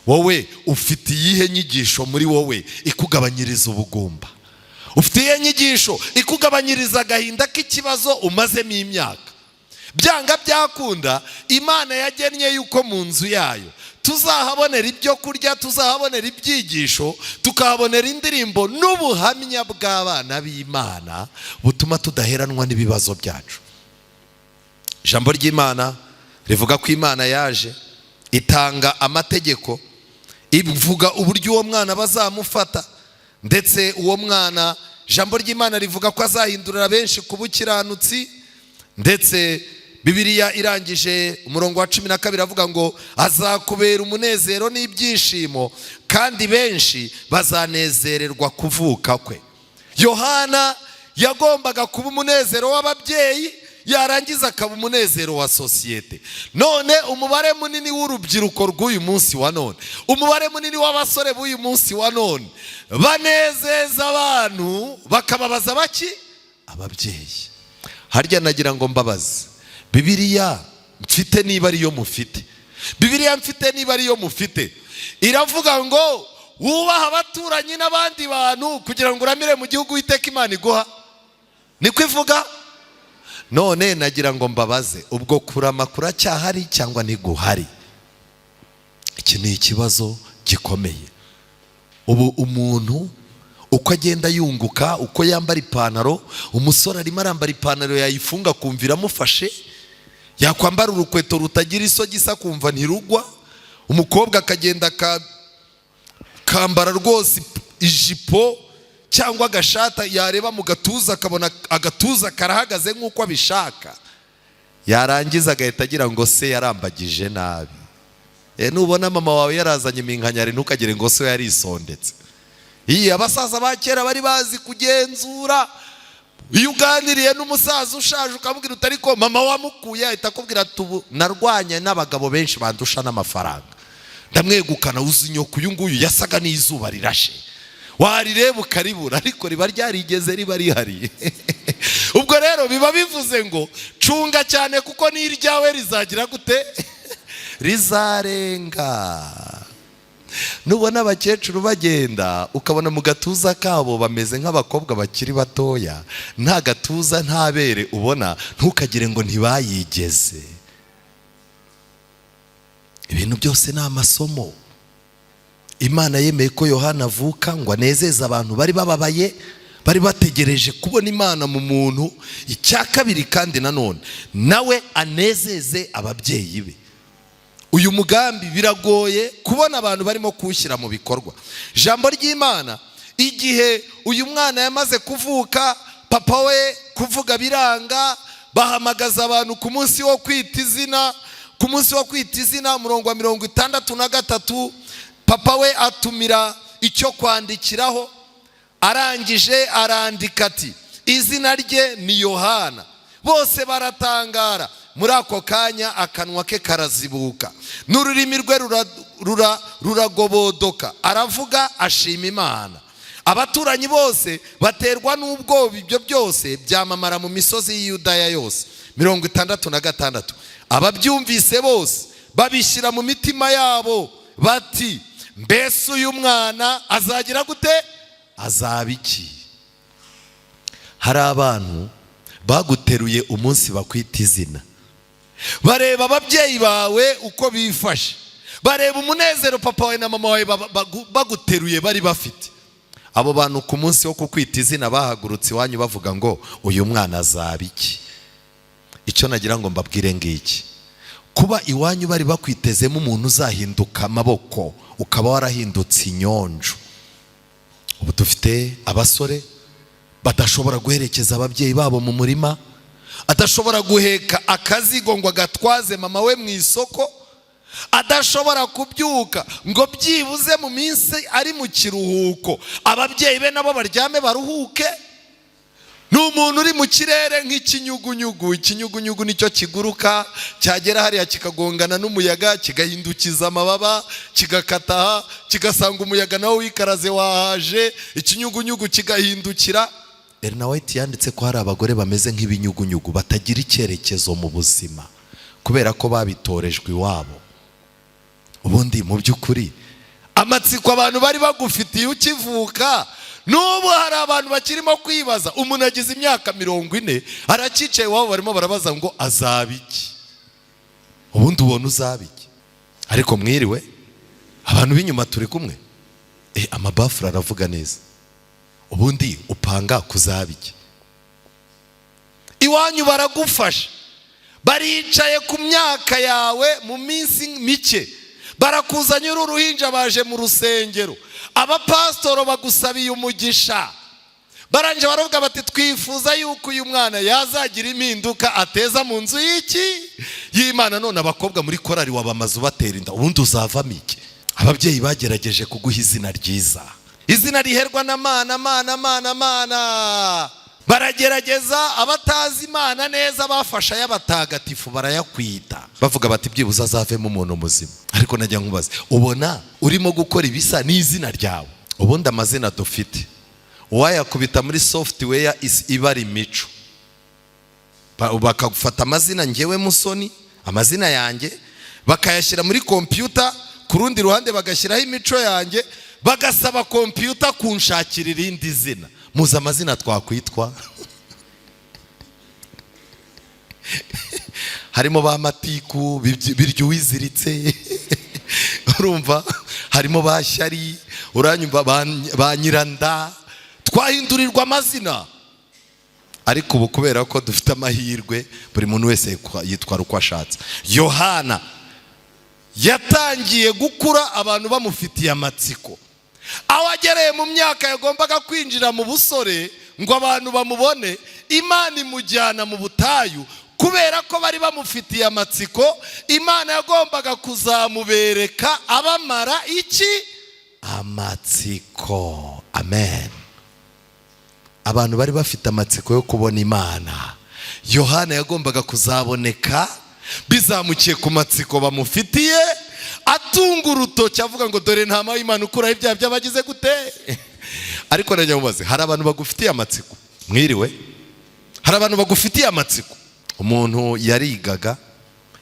Wowe ufite iyihe nyigisho muri wowe ikugabanyiriza ubugumba? Ufite iyihe nyigisho ikugabanyiriza agahinda k'ikibazo umazemo imyaka? Byanga byakunda, Imana yagennye yuko mu nzu yayo tuzahabonera ibyo kurya, tuzahabonera ibyigisho, tukahabonera indirimbo n'ubuhamya bw'abana b'Imana butuma tudaheranwa n'ibibazo byacu. Ijambo ry'Imana rivuga ko Imana yaje itanga amategeko, ivuga uburyo uwo mwana bazamufata. Ndetse uwo mwana, ijambo ry'Imana rivuga ko azahindurira benshi ku bukiranutsi. Ndetse Bibiliya irangije umurongo wa 12 avuga ngo azakubera umunezero n'ibyishimo, kandi benshi bazanezererwa kuvuka kwe. Yohana yagombaga kuba umunezero w'ababyeyi, yarangiza akaba umunezero wa sosiyete. None umubare munini w'urubyiruko rw'uyu munsi wa none, umubare munini w'abasore b'uyu munsi wa none banezeza abantu bakababaza baki? Ababyeyi. Harya nagira ngo mbabaze, Bibiliya mfite niba ariyo mufite, Bibiliya mfite niba ariyo mufite, iravuga ngo wubaha abaturanyi n'abandi bantu kugira ngo uramire mu gihugu Uwiteka Imana iguha. Niko ivuga. None nagira ngo mbabaze, ubwo kurama kuracyahari cyangwa ntiguhari? Iki ni ikibazo gikomeye. Ubu umuntu uko agenda yunguka, uko yambara ipantaro, umusore arimo arambara ipantaro yayifunga akumva iramufashe, yakwambara urukweto rutagira isogisi akumva ntirugwa, umukobwa akagenda akambara rwose ijipo cyangwa agashata, yareba mu gatuza akabona agatuza karahagaze nk'uko abishaka, yarangiza agahita agira ngo se yarambagije nabi. Nubona mama wawe yarazanye iminkanyari ntukagire ngo se yarisondetse. Iyi abasaza ba kera bari bazi kugenzura. Iyo uganiriye n'umusaza ushaje ukamubwira uti ariko mama wamukuye, ahita akubwira ati ubu narwanye n'abagabo benshi bandusha n'amafaranga, ndamwegukana. Uzi nyoko uyu nguyu yasaga n'izuba rirashe, warireba ukaribura, ariko riba ryarigeze riba rihari. Ubwo rero biba bivuze ngo cunga cyane, kuko n'iryawe rizagira gute? Rizarenga. Nubona abakecuru bagenda ukabona mu gatuza kabo bameze nk'abakobwa bakiri batoya, nta gatuza nta bere ubona, ntukagire ngo ntibayigeze. Ibintu byose ni amasomo. Imana yemeye ko Yohana avuka ngo anezeze abantu bari bababaye, bari bategereje kubona Imana mu muntu. Icya kabiri kandi nanone nawe anezeze ababyeyi be. Uyu mugambi biragoye kubona abantu barimo kuwushyira mu bikorwa. Ijambo ry'Imana, igihe uyu mwana yamaze kuvuka, papa we kuvuga biranga, bahamagaza abantu ku munsi wo kwita izina. Ku munsi wo kwita izina, umurongo wa 63, papa we atumira icyo kwandikiraho, arangije arandika ati izina rye ni Yohana. Bose baratangara. Muri ako kanya akanwa ke karazibuka, n'ururimi rwe ruragobodoka, aravuga ashima Imana. Abaturanyi bose baterwa n'ubwoba, ibyo byose byamamara mu misozi y'Iyudaya yose. 66, ababyumvise bose babishyira mu mitima yabo bati mbese uyu mwana azagira gute? Azaba iki? Hari abantu baguteruye umunsi bakwita izina, bareba ababyeyi bawe uko bifashe, bareba umunezero papa wawe na mama wawe baguteruye bari bafite. Abo bantu ku munsi wo kukwita izina bahagurutse iwanyu bavuga ngo uyu mwana azaba iki? Icyo nagira ngo mbabwire ngiki: kuba iwanyu bari bakwitezemo umuntu uzahinduka amaboko, ukaba warahindutse inyonjo. Ubu dufite abasore badashobora guherekeza ababyeyi babo mu murima, adashobora guheka akazigo ngo agatwaze mama we mu isoko, adashobora kubyuka ngo byibuze mu minsi ari mu kiruhuko ababyeyi be nabo baryame baruhuke. Ni umuntu uri mu kirere nk'ikinyugunyugu. Ikinyugunyugu nicyo kiguruka, cyagera hariya kikagongana n'umuyaga, kigahindukiza amababa, kigakataha, kigasanga umuyaga nawo wikaraze wahaje, ikinyugunyugu kigahindukira. Ellen White yanditse ko hari abagore bameze nk'ibinyugunyugu, batagira icyerekezo mu buzima kubera ko babitorejwe iwabo. Ubundi mu by'ukuri amatsiko abantu bari bagufitiye ukivuka, n'ubu hari abantu bakirimo kwibaza. Umuntu agize imyaka 40 aracyicaye iwabo, barimo barabaza ngo azaba iki? Ubundi ubona uzaba iki? Ariko mwiriwe abantu b'inyuma turi kumwe, amabafure aravuga neza. Ubundi upanga kuzaba iki? Iwanyu baragufasha, baricaye ku myaka yawe, mu minsi mike barakuzanye uru ruhinja, baje mu rusengero, abapasitoro bagusabiye umugisha, barangije baravuga bati twifuza yuko uyu mwana yazagira impinduka ateza mu nzu y'iki y'Imana. None abakobwa muri korari wabamaze ubatera inda, ubundi uzavamo iki? Ababyeyi bagerageje kuguha izina ryiza, izina riherwa na mana mana mana mana, baragerageza. Abatazi Imana neza bafasha y'abatagatifu barayakwita, bavuga bati byibuze azavemo umuntu muzima. Ariko najya nkubaza, ubona urimo gukora ibisa n'izina ryawe? Ubundi amazina dufite uwayakubita muri software ibara imico, bakagufata amazina ngewe Musoni, amazina yanjye bakayashyira muri kompiyuta, ku rundi ruhande bagashyiraho imico yanjye, bagasaba kompiyuta kunshakira irindi zina, muzi amazina twakwitwa? Harimo ba Matiku birya uwiziritse, urumva harimo ba Shyari, uranyumva ba Nyiranda, twahindurirwa amazina. Ariko ubu kubera ko dufite amahirwe, buri muntu wese yitwara uko ashatse. Yohana yatangiye gukura abantu bamufitiye amatsiko, aho agereye mu myaka yagombaga kwinjira mu busore ngo abantu bamubone, Imana imujyana mu butayu kubera ko bari bamufitiye amatsiko. Imana yagombaga kuzamubereka abamara iki? Amatsiko. Amen. Abantu bari bafite amatsiko yo kubona Imana. Yohana yagombaga kuzaboneka bizamukiye ku matsiko bamufitiye, atunga urutoki avuga ngo dore ntama y'Imana ukuraho ibyaha by'abagize gute. Ariko najya mubaze, hari abantu bagufitiye amatsiko? Mwiriwe, hari abantu bagufitiye amatsiko? Umuntu yarigaga,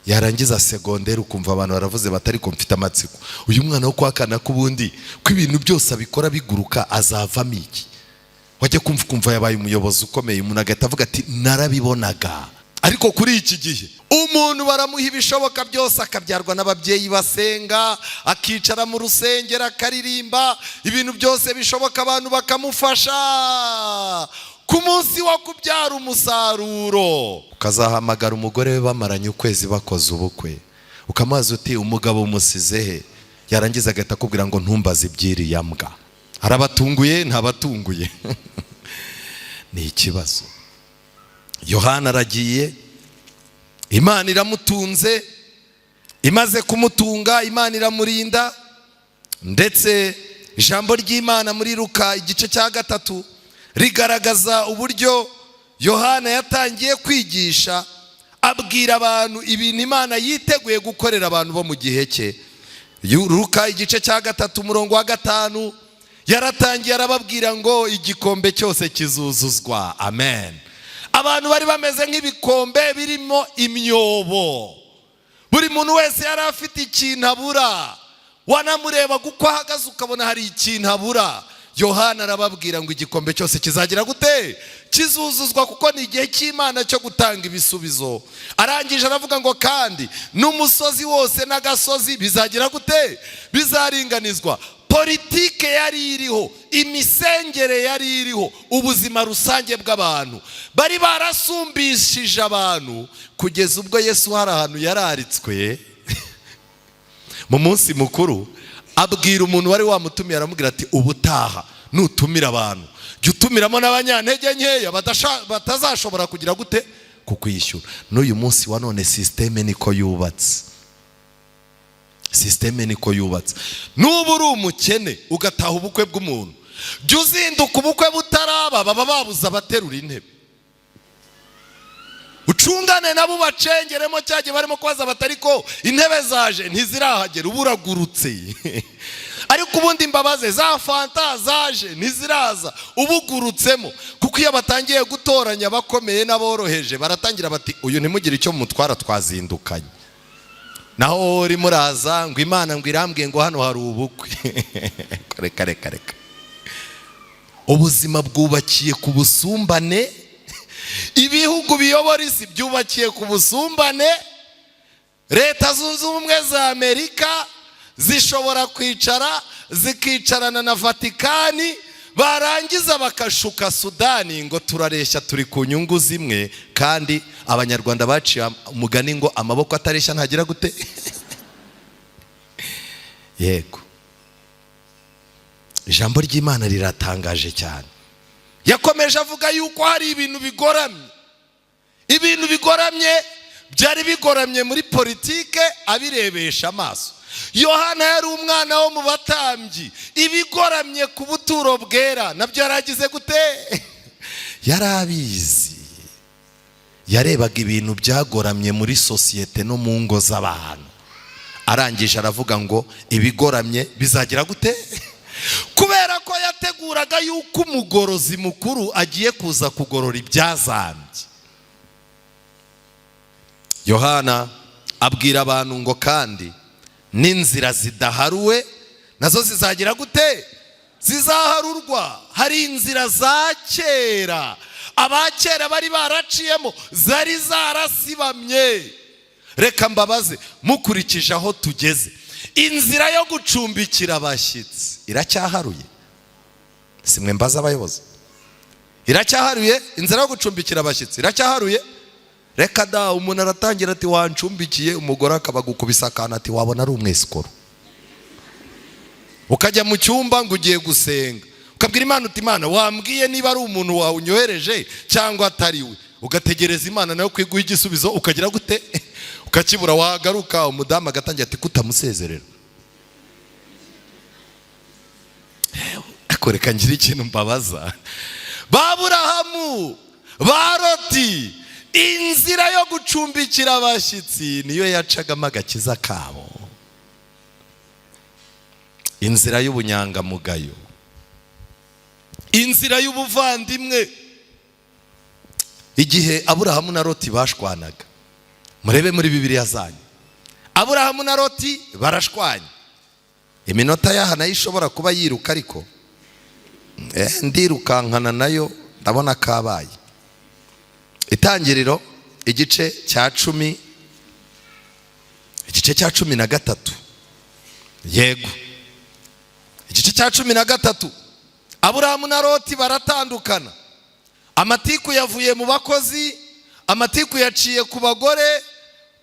Yarangiza segonderi, ukumva abantu baravuze batari ko mfite amatsiko, uyu mwana wo kwa kana k'ubundi ko ibintu byose abikora biguruka, azavamo iki? Wajya kumva ukumva yabaye umuyobozi ukomeye, umuntu agahita avuga ati narabibonaga. Ariko kuri iki gihe umuntu baramuha ibishoboka byose, akabyarwa n'ababyeyi basenga, akicara mu rusengero akaririmba, ibintu byose bishoboka abantu bakamufasha. Ku munsi wo kubyara umusaruro, ukazahamagara umugore we bamaranye ukwezi bakoze ubukwe, ukamubaza uti umugabo umusize he? Yarangiza agahita akubwira ngo ntumbaze iby'iriya mbwa. Arabatunguye, ntabatunguye, ni ikibazo. Yohana aragiye, Imana iramutunze. Imaze kumutunga, Imana iramurinda. Ndetse ijambo ry'Imana muri Luka igice cya 3 rigaragaza uburyo Yohana yatangiye kwigisha, abwira abantu ibintu Imana yiteguye gukorera abantu bo mu gihe cye. Luka igice cya 3 umurongo wa 5, yaratangiye arababwira ngo igikombe cyose kizuzuzwa. Amen. Abantu bari bameze nk'ibikombe birimo imyobo, buri muntu wese yari afite ikintu abura, wanamureba uko ahagaze ukabona hari ikintu abura. Yohana arababwira ngo igikombe cyose kizagira gute? Kizuzuzwa, kuko ni igihe cy'Imana cyo gutanga ibisubizo. Arangije aravuga ngo kandi n'umusozi wose n'agasozi bizagira gute? Bizaringanizwa. Politike yari iriho, imisengere yari iriho, ubuzima rusange bw'abantu bari barasumbishije abantu, kugeza ubwo Yesu hari ahantu yararitswe mu munsi mukuru, abwira umuntu wari wamutumiye, aramubwira ati ubutaha nutumira abantu jya utumiramo n'abanyantege nkeya batazashobora kugira gute kukwishyura. N'uyu munsi wa none système niko yubatse, système niko yubatse. Nuba uri umukene ugataha ubukwe bw'umuntu, jya uzinduka ubukwe butaraba, baba babuze abaterura intebe, ucungane nabo ubacengeremo cyagihe barimo kubaza batari ko intebe zaje ntizirahagera, uba uragurutse. Ariko ubundi mbabaze, za fanta zaje ntiziraza, ubugurutsemo, kuko iyo batangiye gutoranya abakomeye n'aboroheje baratangira bati uyu ntimugire icyo mutwara, twazindukanye. Naho wowe urimo uraza ngo Imana ngo irambwiye ngo hano hari ubukwe, reka reka reka. Ubuzima bwubakiye ku busumbane, ibihugu biyobora isi byubakiye ku busumbane. Leta Zunze Ubumwe za Amerika zishobora kwicara zikicarana na Vatikani, barangiza bakashuka Sudani ngo turareshya, turi ku nyungu zimwe, kandi Abanyarwanda baciye umugani ngo amaboko atareshya ntagira gute? Yego, ijambo ry'Imana riratangaje cyane. Yakomeje avuga yuko hari ibintu bigoramye, ibintu bigoramye byari bigoramye muri politike abirebesha amaso. Yohana yari umwana wo mu batambyi, ibigoramye ku buturo bwera nabyo yaragize gute? Yari abizi. Yarebaga ibintu byagoramye muri sosiyete no mu ngo z'abantu. Arangije aravuga ngo ibigoramye bizagira gute? Kubera ko yateguraga yuko umugorozi mukuru agiye kuza kugorora ibyazambye. Yohana abwira abantu ngo kandi n'inzira zidaharuwe nazo zizagira gute? Zizaharurwa. Hari inzira za kera abakera bari baraciyemo zari zarasibamye. Reka mbabaze, mukurikije aho tugeze, inzira yo gucumbikira abashyitsi iracyaharuye? Si mwe mbaza abayobozi, iracyaharuye? Inzira yo gucumbikira abashyitsi iracyaharuye? Reka da, umuntu aratangira ati wancumbikiye, umugore akabagukubisa akantu ati wabona ari umwesikoro. Ukajya mu cyumba ngo ugiye gusenga, ukabwira Imana uti Imana wambwiye niba ari umuntu wawe unyohereje cyangwa atari we, ugategereza Imana nayo kwiguha igisubizo, ukagira gute? Ukakibura. Wagaruka umudamu agatangira ati kutamusezerera. Ariko reka ngire ikintu mbabaza, ba Aburahamu, ba Loti, inzira yo gucumbikira abashyitsi niyo yacagamo agakiza kabo. Inzira y'ubunyangamugayo, inzira y'ubuvandimwe. Igihe Aburahamu na Loti bashwanaga, Murebe muri Bibiliya zanyu. Aburahamu na Loti barashwanye. Iminota yaha nayo ishobora kuba yiruka, ariko ndirukankana nayo, ndabona kabaye. Itangiriro igice cya 10, igice cya 13. Yego, igice cya 13. Aburahamu na Loti baratandukana. Amatiku yavuye mu bakozi, amatiku yaciye ku bagore,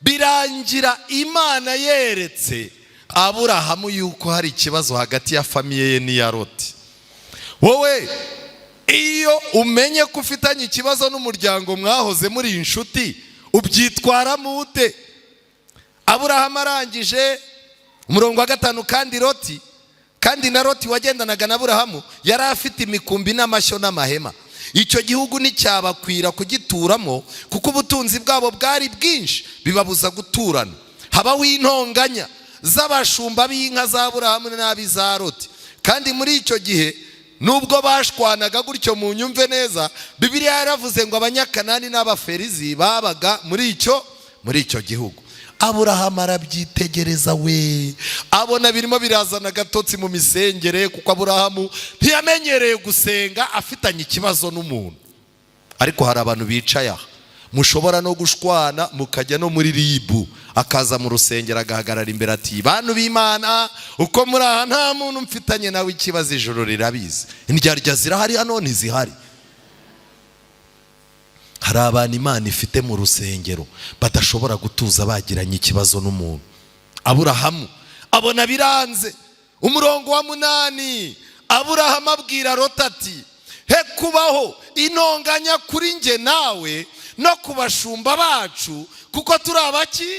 birangira Imana yeretse Aburahamu yuko hari ikibazo hagati ya famille ye n'iya Loti. Wowe iyo umenye ko ufitanye ikibazo n'umuryango mwahoze muri inshuti, ubyitwaramo ute? Aburahamu arangije, umurongo wa 5, kandi na Loti wagendanaga na Aburahamu yari afite imikumbi n'amashyo n'amahema. Icyo gihugu nticyabakwira kugituramo, kuko ubutunzi bwabo bwari bwinshi, bibabuza guturana. Habaho intonganya z'abashumba b'inka za Aburahamu n'ab'iza Loti. Kandi muri icyo gihe, nubwo bashwanaga gutyo, mu nyumve neza, Bibiliya yaravuze ngo Abanyakanani n'Abaferizi babaga muri icyo gihugu. Aburahamu arabyitegereza, we abona birimo birazana agatotsi mu misengere, kuko Aburahamu ntiyamenyereye gusenga afitanye ikibazo n'umuntu. Ariko hari abantu bicaye aha, mushobora no gushwana mukajya no muri ribu, akaza mu rusengero agahagarara imbere ati: "Bantu b'Imana, uko muri aha nta muntu mfitanye nawe ikibazo, ijoro rirabizi." Indyarya zirahari hano, ntizihari? Hari abantu Imana ifite mu rusengero badashobora gutuza bagiranye ikibazo n'umuntu. Aburahamu abona biranze. Umurongo wa 8, Aburahamu abwira Loti ati: "He kubaho intonganya kuri nge nawe no ku bashumba bacu, kuko turi abaki?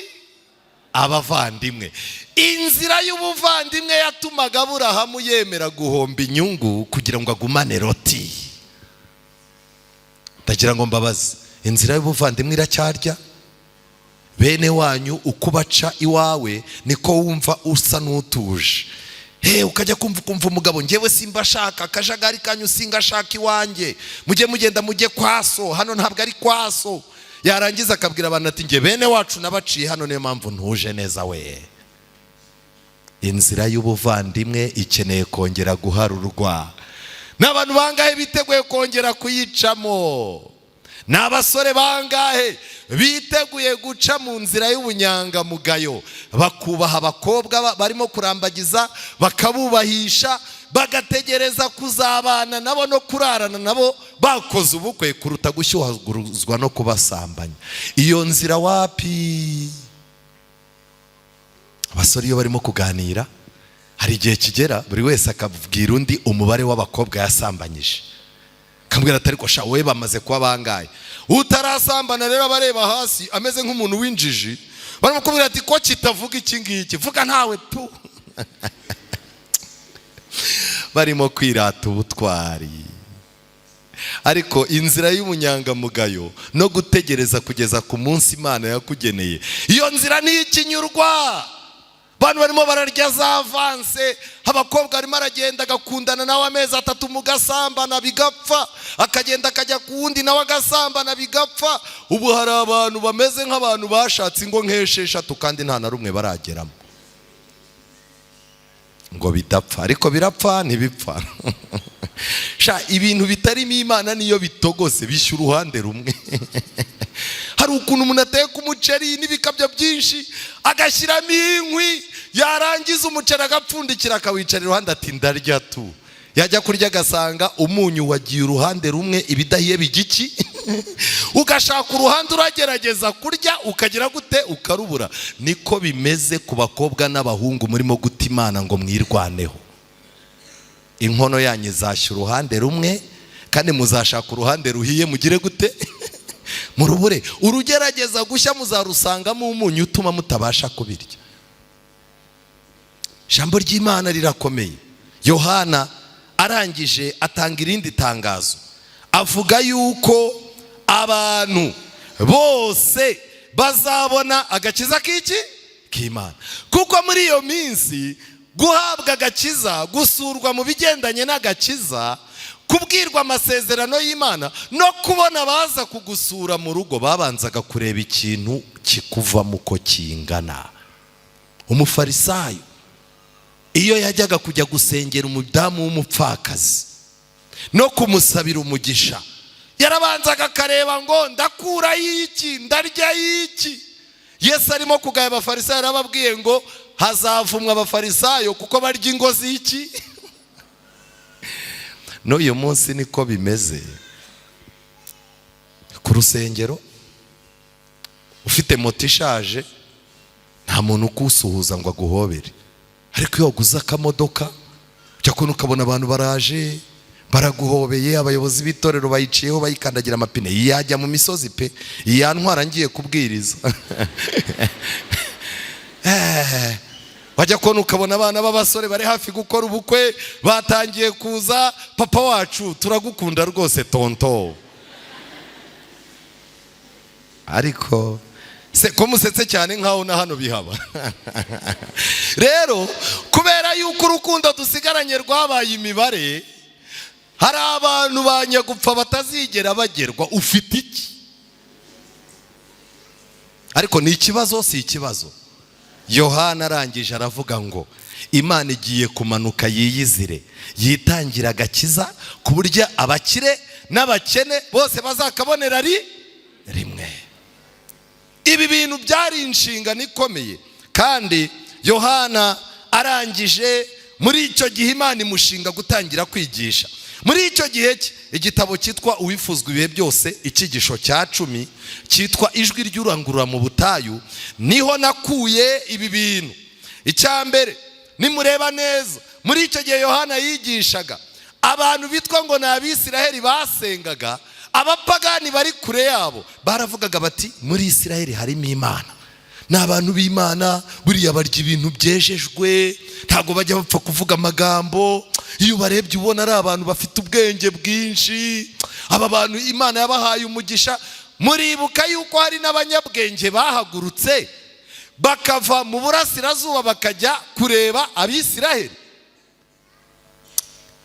Abavandimwe." Inzira y'ubuvandimwe yatumaga Aburahamu yemera guhomba inyungu kugira ngo agumane Loti. Ndagira ngo mbabaze, inzira y'ubuvandimwe iracyarya? Bene wanyu uko ubaca iwawe niko wumva usa n'utuje. He ukajya kumva ukumva umugabo: "Ngewe simba ashaka akajagari kanyu, singa ashaka iwanjye, mujye mugenda mujye kwaso, hano ntabwo ari kwaso." Yarangiza akabwira abantu ati: "Nge bene wacu nabaciye hano, niyo mpamvu ntuje neza." We, inzira y'ubuvandimwe ikeneye kongera guharurwa. Ni abantu bangahe biteguye kongera kuyicamo? Ni abasore bangahe biteguye guca mu nzira y'ubunyangamugayo, bakubaha abakobwa barimo kurambagiza, bakabubahisha, bagategereza kuzabana nabo no kurarana nabo bakoze ubukwe, kuruta gushyuhaguruzwa no kubasambanya? Iyo nzira wapi. Abasore iyo barimo kuganira, hari igihe kigera buri wese akabwira undi umubare w'abakobwa yasambanyije, akambwira ati: "Ariko sha wowe bamaze kuba bangahe?" Utarasambana rero abareba hasi ameze nk'umuntu w'injiji, barimo kubwira ati: "Ko kitavuga iki ngiki, vuga ntawe tu." Barimo kwirata ubutwari. Ariko inzira y'ubunyangamugayo no gutegereza kugeza ku munsi Imana yakugeneye, iyo nzira ntikinyurwa. Abantu barimo bararya za avance. Abakobwa arimo aragenda agakundana nawe amezi 3, mugasambana bigapfa, akagenda akajya ku wundi nawe agasambana bigapfa. Ubu hari abantu bameze nk'abantu bashatse ingo nk'esheshatu kandi nta na rumwe barageramo, ngo bidapfa. Ariko birapfa, ntibipfa? Sha, ibintu bitarimo Imana niyo bitogose bishya uruhande rumwe. Hari ukuntu umuntu ateka umuceri n'ibikabyo byinshi, agashyiramo inkwi, yarangiza umuceri agapfundikira, akawicara iruhande ati: "Ndarya tu." Yajya kurya agasanga umunyu wagiye uruhande rumwe, ibidahiye bigiki. Ugashaka uruhande uragerageza kurya, ukagira gute, ukarubura. Niko bimeze ku bakobwa n'abahungu murimo guta Imana ngo mwirwaneho. Inkono yanyu izashya uruhande rumwe, kandi muzashaka uruhande ruhiye mugire gute? Murubure. Urugerageza gushya muzarusangamo umunyu utuma mutabasha kubirya. Ijambo ry'Imana rirakomeye. Yohana arangije atanga irindi tangazo, avuga yuko abantu bose bazabona agakiza k'iki? K'Imana. Kuko muri iyo minsi guhabwa agakiza, gusurwa mu bigendanye n'agakiza, Kubwirwa amasezerano y'Imana no kubona abaza kugusura mu rugo, babanzaga kureba ikintu kikuvamo uko kingana. Umufarisayo iyo yajyaga kujya gusengera umudamu w'umupfakazi no kumusabira umugisha, yarabanzaga akareba ngo ndakura y'iki, ndarya y'iki. Yesu arimo kugaya abafarisayo, yarababwiye ngo hazavumwa abafarisayo kuko barya ingo z'iki. N'uyu munsi niko bimeze. Ku rusengero ufite moto ishaje, nta muntu ukusuhuza ngo aguhobere, ariko iyo waguze akamodoka ujya kubona ukabona abantu baraje baraguhobeye, abayobozi b'itorero bayiciyeho bayikandagira amapine, yajya mu misozi pe, yantwara ngiye kubwiriza. Wajya kubona ukabona abana b'abasore bari hafi gukora ubukwe batangiye kuza, papa wacu turagukunda rwose tonto. Ariko se ko musetse cyane nkaho na hano bihaba? Rero kubera yuko urukundo dusigaranye rwabaye imibare, hari abantu ba nyagupfa batazigera bagerwa. Ufite iki? Ariko ni ikibazo, si ikibazo. Yohana arangije aravuga ngo Imana igiye kumanuka yiyizire, yitangira agakiza ku buryo abakire n'abakene bose bazakabonera rimwe. Ibi bintu byari inshingano ikomeye, kandi Yohana arangije muri icyo gihe Imana imushinga gutangira kwigisha. Muri icyo gihe igitabo cyitwa Uwifuzwa ibihe byose, icyigisho cya 10 cyitwa Ijwi ry'urangurura mu butayu, niho nakuye ibi bintu. Icya mbere, nimureba neza, muri icyo gihe Yohana yigishaga abantu bitwa ngo ni Abisiraheli basengaga, abapagani bari kure yabo baravugaga bati muri Isiraheli harimo Imana, ni abantu b'Imana, buriya barya ibintu byejejwe, ntabwo bajya bapfa kuvuga amagambo, iyo ubarebye ubona ari abantu bafite ubwenge bwinshi, aba bantu Imana yabahaye umugisha. Muribuka yuko hari n'abanyabwenge bahagurutse bakava mu burasirazuba bakajya kureba Abisiraheli.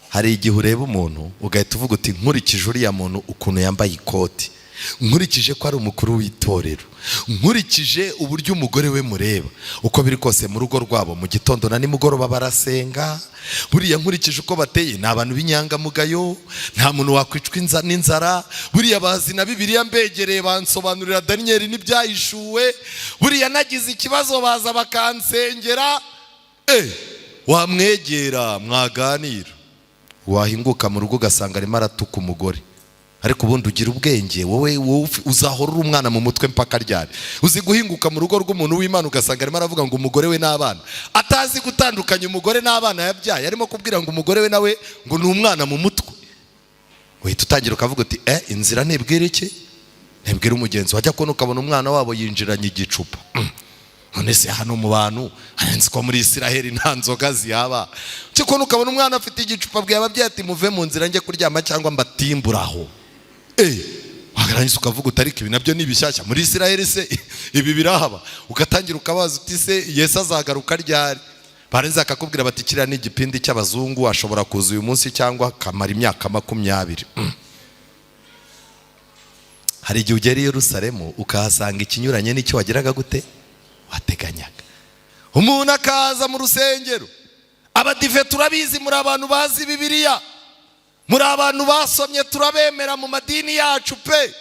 Hari igihe ureba umuntu ugahita uvuga uti nkurikije uriya muntu ukuntu yambaye ikoti, nkurikije ko ari umukuru w'itorero, nkurikije uburyo umugore we mureba, uko biri kose mu rugo rwabo mu gitondo na nimugoroba barasenga, buriya nkurikije uko bateye ni abantu b'inyangamugayo, nta muntu wakwicwa n'inzara, buriya bazi na Bibiliya mbegereye bansobanurira Daniyeli n'ibyahishuwe, buriya nagize ikibazo baza bakansengera. Wamwegera mwaganira, wahinguka mu rugo ugasanga arimo aratuka umugore. Ariko ubundi ugira ubwenge wowe, uzahora uri umwana mu mutwe mpaka ryari? Uzi guhinguka mu rugo rw'umuntu w'Imana ugasanga arimo aravuga ngo umugore we n'abana, atazi gutandukanya umugore n'abana yabyaye, arimo kubwira ngo umugore we nawe ngo ni umwana mu mutwe. Uhita utangira ukavuga uti inzira ntibwira iki, ntibwira umugenzi. Wajya kubona ukabona umwana wabo yinjiranye igicupa. None se hano mu bantu nzi ko muri Isiraheli nta nzoga zihaba, cyakora ukabona umwana afite igicupa abwiye ababyeyi ati muve mu nzira njye kuryama cyangwa mbatimburaho. Warangiza ukavuga uti ariko ibi nabyo ni bishyashya muri Isiraheli se ibi birahaba? Ugatangira ukabaza uti se Yesu azagaruka ryari? Barenze akakubwira bati kiriya ni igipindi cy'abazungu, ashobora kuza uyu munsi cyangwa akamara imyaka 20. Hari igihe ugera i Yerusalemu ukahasanga ikinyuranye n'icyo wageraga gute wateganyaga. Umuntu akaza mu rusengero, abadive turabizi, muri abantu bazi Bibiliya, muri abantu basomye, turabemera mu madini yacu pe.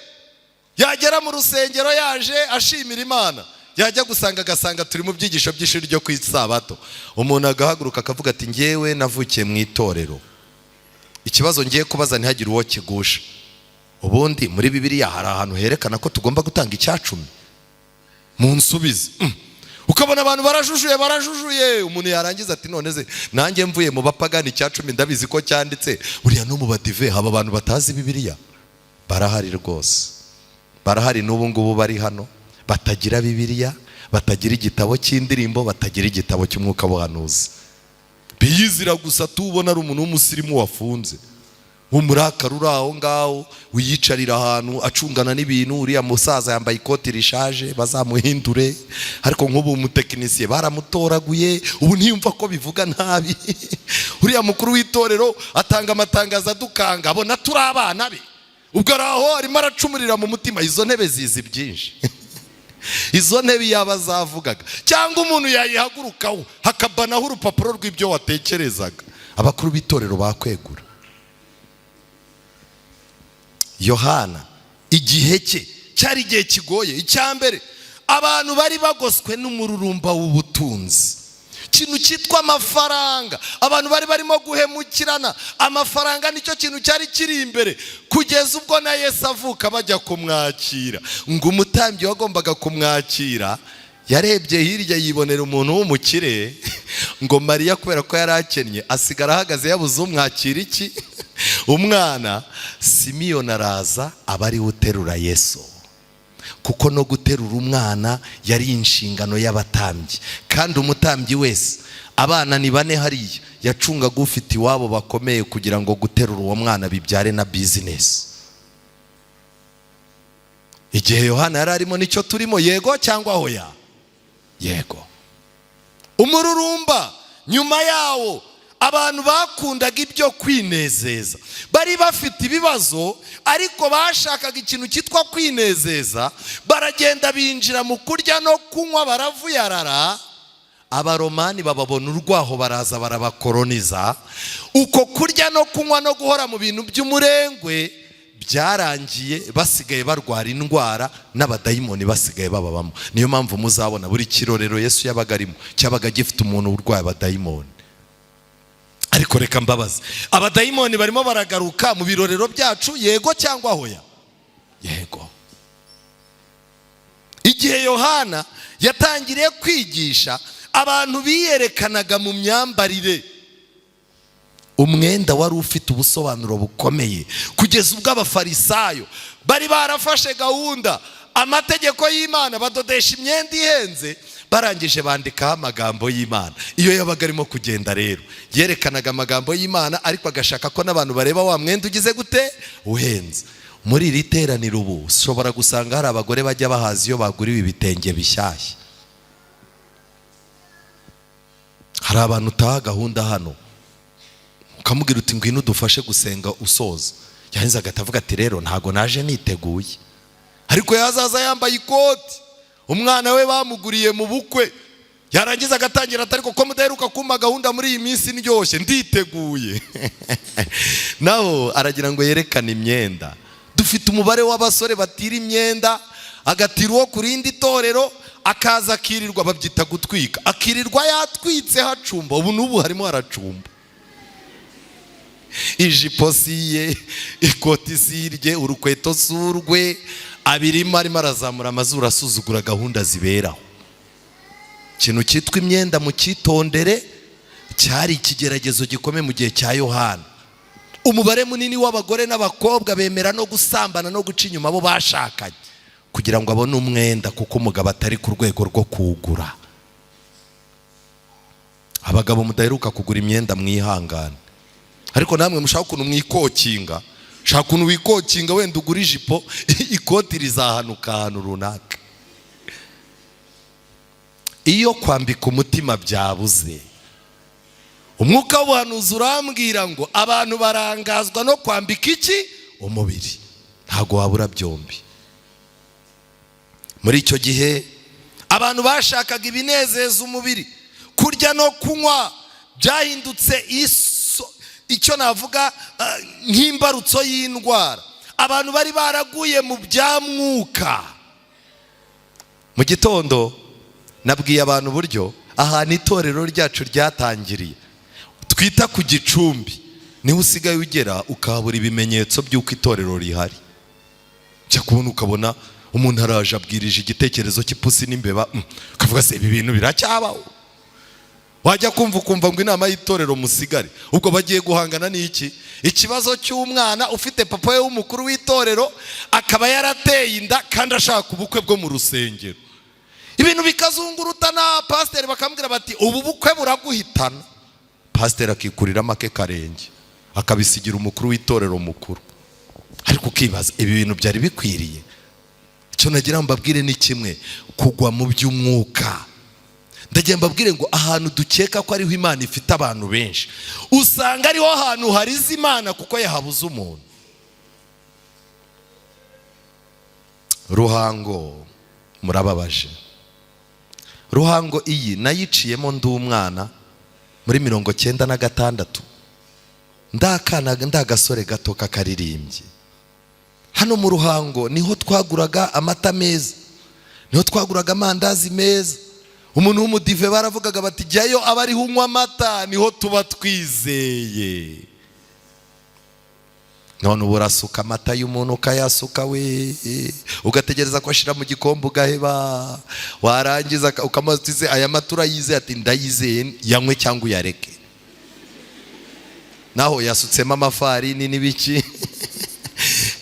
Yagera mu rusengero yaje ashimira Imana, yajya gusanga agasanga turi mu byigisho by'ishuri ryo ku isabato. Umuntu agahaguruka akavuga ati ngewe navukiye mu itorero, ikibazo ngiye kubaza ntihagire uwo kigusha. Ubundi muri Bibiliya hari ahantu herekana ko tugomba gutanga 10? Munsubize. Ukabona abantu barajujuye. Umuntu yarangiza ati none se nanjye mvuye mu bapagani 10 ndabizi ko cyanditse. Buriya no mu badive haba abantu batazi Bibiliya, barahari rwose, barahari n'ubu ngubu bari hano batagira Bibiliya, batagira igitabo cy'indirimbo, batagira igitabo cy'umwuka w'ubuhanuzi, biyizira gusa tubona ari umuntu w'umusirimu wafunze umurakara uri aho ngaho wiyicarira ahantu acungana n'ibintu. Uriya musaza yambaye ikoti rishaje bazamuhindure, ariko nk'ubu umutekinisiye baramutoraguye ubu ntiyumva ko bivuga nabi. Uriya mukuru w'itorero atanga amatangazo adukanga, abona turi abana be. Ubwo ari aho arimo aracumurira mu mutima. Izo ntebe zizi byinshi. Izo ntebe yaba zavugaga, cyangwa umuntu yayihagurukaho hakabanaho urupapuro rw'ibyo watekerezaga, abakuru b'itorero bakwegura. Yohana igihe cye cyari igihe kigoye. Icya mbere, abantu bari bagoswe n'umururumba w'ubutunzi, ikintu cyitwa amafaranga. Abantu bari barimo guhemukirana amafaranga, nicyo kintu cyari kiri imbere, kugeza ubwo na Yesu avuka bajya kumwakira, ngo umutambyi wagombaga kumwakira yarebye hirya yibonera umuntu w'umukire, ngo Mariya kubera ko yari akennye asigara ahagaze yabuze umwakira iki umwana. Simiyoni araza aba ariwe uterura Yesu, kuko no guterura umwana yari inshingano y'abatambyi, kandi umutambyi wese, abana ni bane hariya, yacungaga ufite iwabo bakomeye kugira ngo guterura uwo mwana bibyare na bizinesi. Igihe Yohana yari arimo nicyo turimo, yego cyangwa hoya? Yego. Umururumba nyuma yawo, abantu bakundaga ibyo kwinezeza. Bari bafite ibibazo, ariko bashakaga ikintu cyitwa kwinezeza. Baragenda binjira mu kurya no kunywa, baravuyarara. Abaromani bababona urwaho, baraza barabakoroniza. Uko kurya no kunywa no guhora mu bintu by'umurengwe byarangiye basigaye barwara indwara, n'abadayimoni basigaye bababamo. Niyo mpamvu muzabona buri kirorero Yesu yabaga arimo cyabaga gifite umuntu urwaye abadayimoni. Ariko reka mbabaze, abadayimoni barimo baragaruka mu birorero byacu, yego cyangwa hoya? Yego. Igihe Yohana yatangiriye kwigisha, abantu biyerekanaga mu myambarire. Umwenda wari ufite ubusobanuro bukomeye, kugeza ubwo abafarisayo bari barafashe gahunda, amategeko y'Imana, badodesha imyenda ihenze, barangije bandikaho amagambo y'Imana. Iyo yabaga arimo kugenda rero yerekanaga amagambo y'Imana, ariko agashaka ko n'abantu bareba wa mwenda ugize gute, uhenze. Muri iri teraniro ubu ushobora gusanga hari abagore bajya bahaza iyo baguriwe ibitenge bishyashya. Hari abantu utaha gahunda hano ukamubwira uti ngwino udufashe gusenga usoza, yarangiza agahita avuga ati rero ntago naje niteguye. Ariko yazaza yambaye ikoti umwana we bamuguriye mu bukwe, yarangiza agatangira ati ariko ko mudaheruka kumpa gahunda muri iyi minsi ndyoshye, nditeguye. Naho aragira ngo yerekane imyenda. Dufite umubare w'abasore batira imyenda, agatira uwo ku rindi torero, akaza akirirwa, babyita gutwika, akirirwa yatwitse hacumba. Ubu n'ubu harimo haracumba. Ijipo si iye, ikoti si irye, urukweto si urwe, abirimo arimo arazamura amazuru asuzugura gahunda ziberaho. Ikintu cyitwa imyenda mucyitondere, cyari ikigeragezo gikomeye mu gihe cya Yohana. Umubare munini w'abagore n'abakobwa bemera no gusambana no guca inyuma abo bashakanye kugira ngo abone umwenda, kuko umugabo atari ku rwego rwo kuwugura. Abagabo mudaheruka kugura imyenda mwihangane, ariko namwe mushaka ukuntu mwikokinga, shaka ukuntu wikokinga, wenda ugura ijipo, ikoti rizahanuka ahantu runaka. Iyo kwambika umutima byabuze, umwuka w'ubuhanuzi urambwira ngo abantu barangazwa no kwambika iki umubiri, ntago wabura byombi. Muri icyo gihe abantu bashakaga ibinezeza umubiri, kurya no kunywa byahindutse icyo navuga nk'imbarutso y'indwara. Abantu bari baraguye mu bya mwuka. Mu gitondo nabwiye abantu uburyo ahantu itorero ryacu ryatangiriye twita ku Gicumbi, niho usigaye ugera ukahabura ibimenyetso by'uko itorero rihari. Jya kubona ukabona umuntu araje abwirije igitekerezo cy'ipusi n'imbeba, ukavuga se ibi bintu biracyabaho? Wajya kumva ukumva ngo inama y'itorero musigare. Ubwo bagiye guhangana n'iki? Ikibazo cy'umwana ufite papa we w'umukuru w'itorero akaba yarateye inda kandi ashaka ubukwe bwo mu rusengero. Ibintu bikazungurutana, pasiteri bakamubwira bati ubu bukwe buraguhitana. Pasiteri akikuriramo ake karenge akabisigira umukuru w'itorero mukuru. Ariko ukibaza ibi bintu byari bikwiriye? Icyo nagira ngo mbabwire ni kimwe, kugwa mu by'umwuka. Ndagira mbabwire ngo ahantu dukeka ko ariho Imana ifite abantu benshi, usanga ariho hantu harize Imana kuko yahabuze umuntu. Ruhango murababaje. Ruhango iyi nayiciyemo ndi umwana muri 96, ndakana ndagasore gato kakaririmbye. Hano mu Ruhango niho twaguraga amata meza, niho twaguraga amandazi meza. Umuntu w'umudive baravugaga bati jyayo aba ariho unywa amata, niho tuba twizeye. None ubu urasuka amata y'umuntu ukayasuka we, ugategereza ko ashira mu gikombe ugaheba, warangiza ukamubaza aya mata urayizeye? Ati ndayizeye, yanywe cyangwa uyareke. Naho yasutsemo amafarini n'ibiki.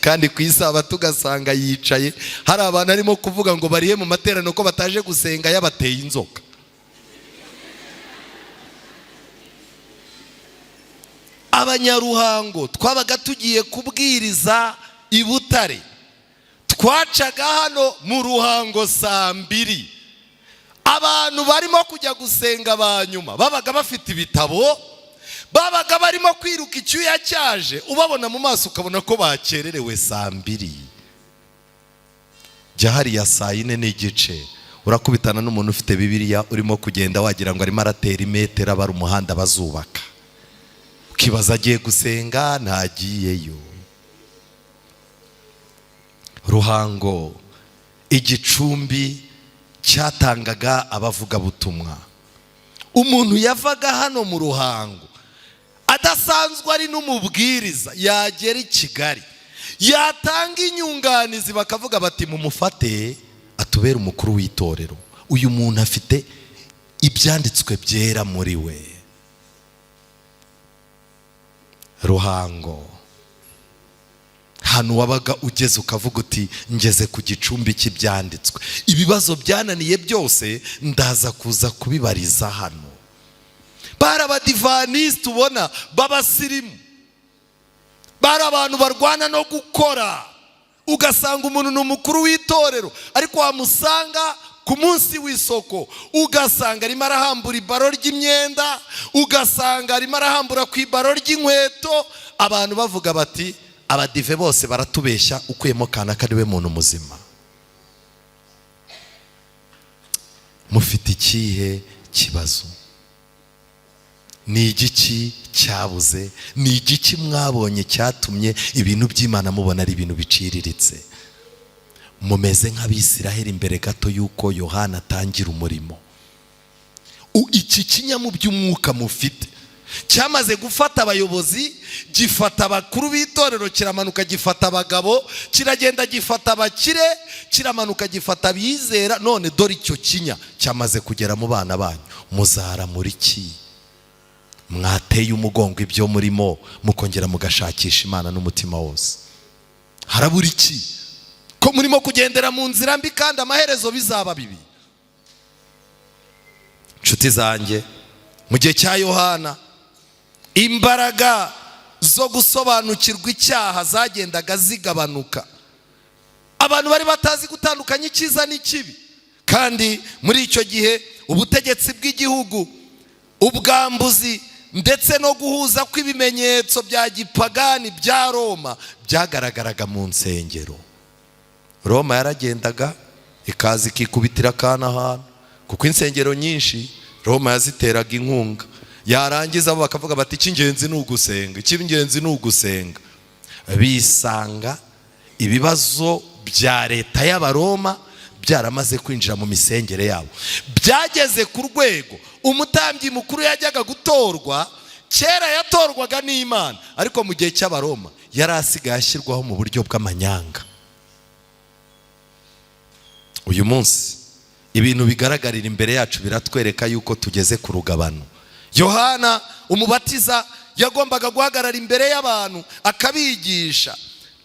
Kandi ku isabato ugasanga yicaye, hari abantu arimo kuvuga ngo bariye mu materaniro ko bataje gusenga, yabateye inzoka. Abanyaruhango twabaga tugiye kubwiriza i Butare, twacaga hano mu Ruhango 2:00. Abantu barimo kujya gusenga ba nyuma babaga bafite ibitabo, babaga barimo kwiruka icyuya cyaje, ubabona mu maso ukabona ko bakererewe 2:00. Jya hariya 4:15 urakubitana n'umuntu ufite Bibiliya urimo kugenda wagira ngo arimo aratera imetero abara umuhanda bazubaka, ukibaza agiye gusenga ntagiyeyo. Ruhango igicumbi cyatangaga abavugabutumwa. Umuntu yavaga hano mu Ruhango adasanzwe ari n'umubwiriza, yagera i Kigali yatanga inyunganizi bakavuga bati mumufate atubere umukuru w'itorero, uyu muntu afite ibyanditswe byera muri we. Ruhango hano wabaga ugeze ukavuga uti ngeze ku gicumbi cy'ibyanditswe, ibibazo byananiye byose ndaza kuza kubibariza hano. Bari abadivanisite ubona b'abasirimu, bari abantu barwana no gukora, ugasanga umuntu ni umukuru w'itorero ariko wamusanga ku munsi w'isoko ugasanga arimo arahambura ibaro ry'imyenda, ugasanga arimo arahambura ku ibaro ry'inkweto. Abantu bavuga bati abadive bose baratubeshya, ukuyemo kanaka niwe muntu muzima. Mufite ikihe kibazo? Ni igiki cyabuze? Ni igiki mwabonye cyatumye ibintu by'Imana mubona ari ibintu biciriritse? Mumeze nk'Abisiraheli imbere gato y'uko Yohana atangira umurimo. Iki kinyamu by'umwuka mufite cyamaze gufata abayobozi, gifata abakuru b'itorero, kiramanuka gifata abagabo, kiragenda gifata abakire, kiramanuka gifata abizera. None dore icyo kinya cyamaze kugera mu bana banyu. Muzaramura iki? Mwateye umugongo ibyo murimo, mukongera mugashakisha Imana n'umutima wose. Harabura iki ko murimo kugendera mu nzira mbi kandi amaherezo bizaba bibi? Nshuti zanjye, mu gihe cya Yohana imbaraga zo gusobanukirwa icyaha zagendaga zigabanuka. Abantu bari batazi gutandukanya icyiza n'ikibi, kandi muri icyo gihe ubutegetsi bw'igihugu, ubwambuzi ndetse no guhuza kw'ibimenyetso bya gipagani bya Roma byagaragaraga mu nsengero. Roma yaragendaga ikaza ikikubitira akana ahantu, kuko insengero nyinshi Roma yaziteraga inkunga. Yarangiza bo bakavuga bati icy'ingenzi ni ugusenga, icy'ingenzi ni ugusenga. Bisanga ibibazo bya leta y'Abaroma byaramaze kwinjira mu misengere yabo. Byageze ku rwego umutambyi mukuru yajyaga gutorwa, kera yatorwaga n'Imana, ariko mu gihe cy'Abaroma yari asigaye ashyirwaho mu buryo bw'amanyanga. Uyu munsi ibintu bigaragarira imbere yacu biratwereka yuko tugeze ku rugabano. Yohana umubatiza yagombaga guhagarara imbere y'abantu akabigisha.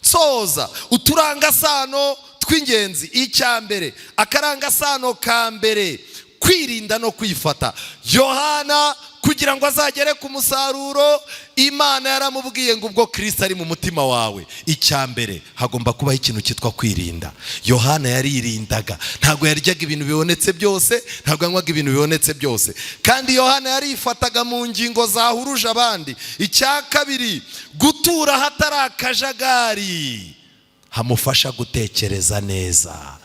Soza uturangasano tw'ingenzi. Icya mbere, akarangasano ka mbere, kwirinda no kwifata. Yohana kugira Kugira ngo azagere ku musaruro, Imana yaramubwiye ngo ubwo Kirisito ari mu mutima wawe, icya mbere hagomba kubaho ikintu cyitwa kwirinda. Yohana yaririndaga, ntabwo yaryaga ibintu bibonetse byose, ntabwo yanywaga ibintu bibonetse byose, kandi Yohana yarifataga mu ngingo zahuruje abandi. Icya kabiri, gutura ahatari akajagari hamufasha gutekereza neza.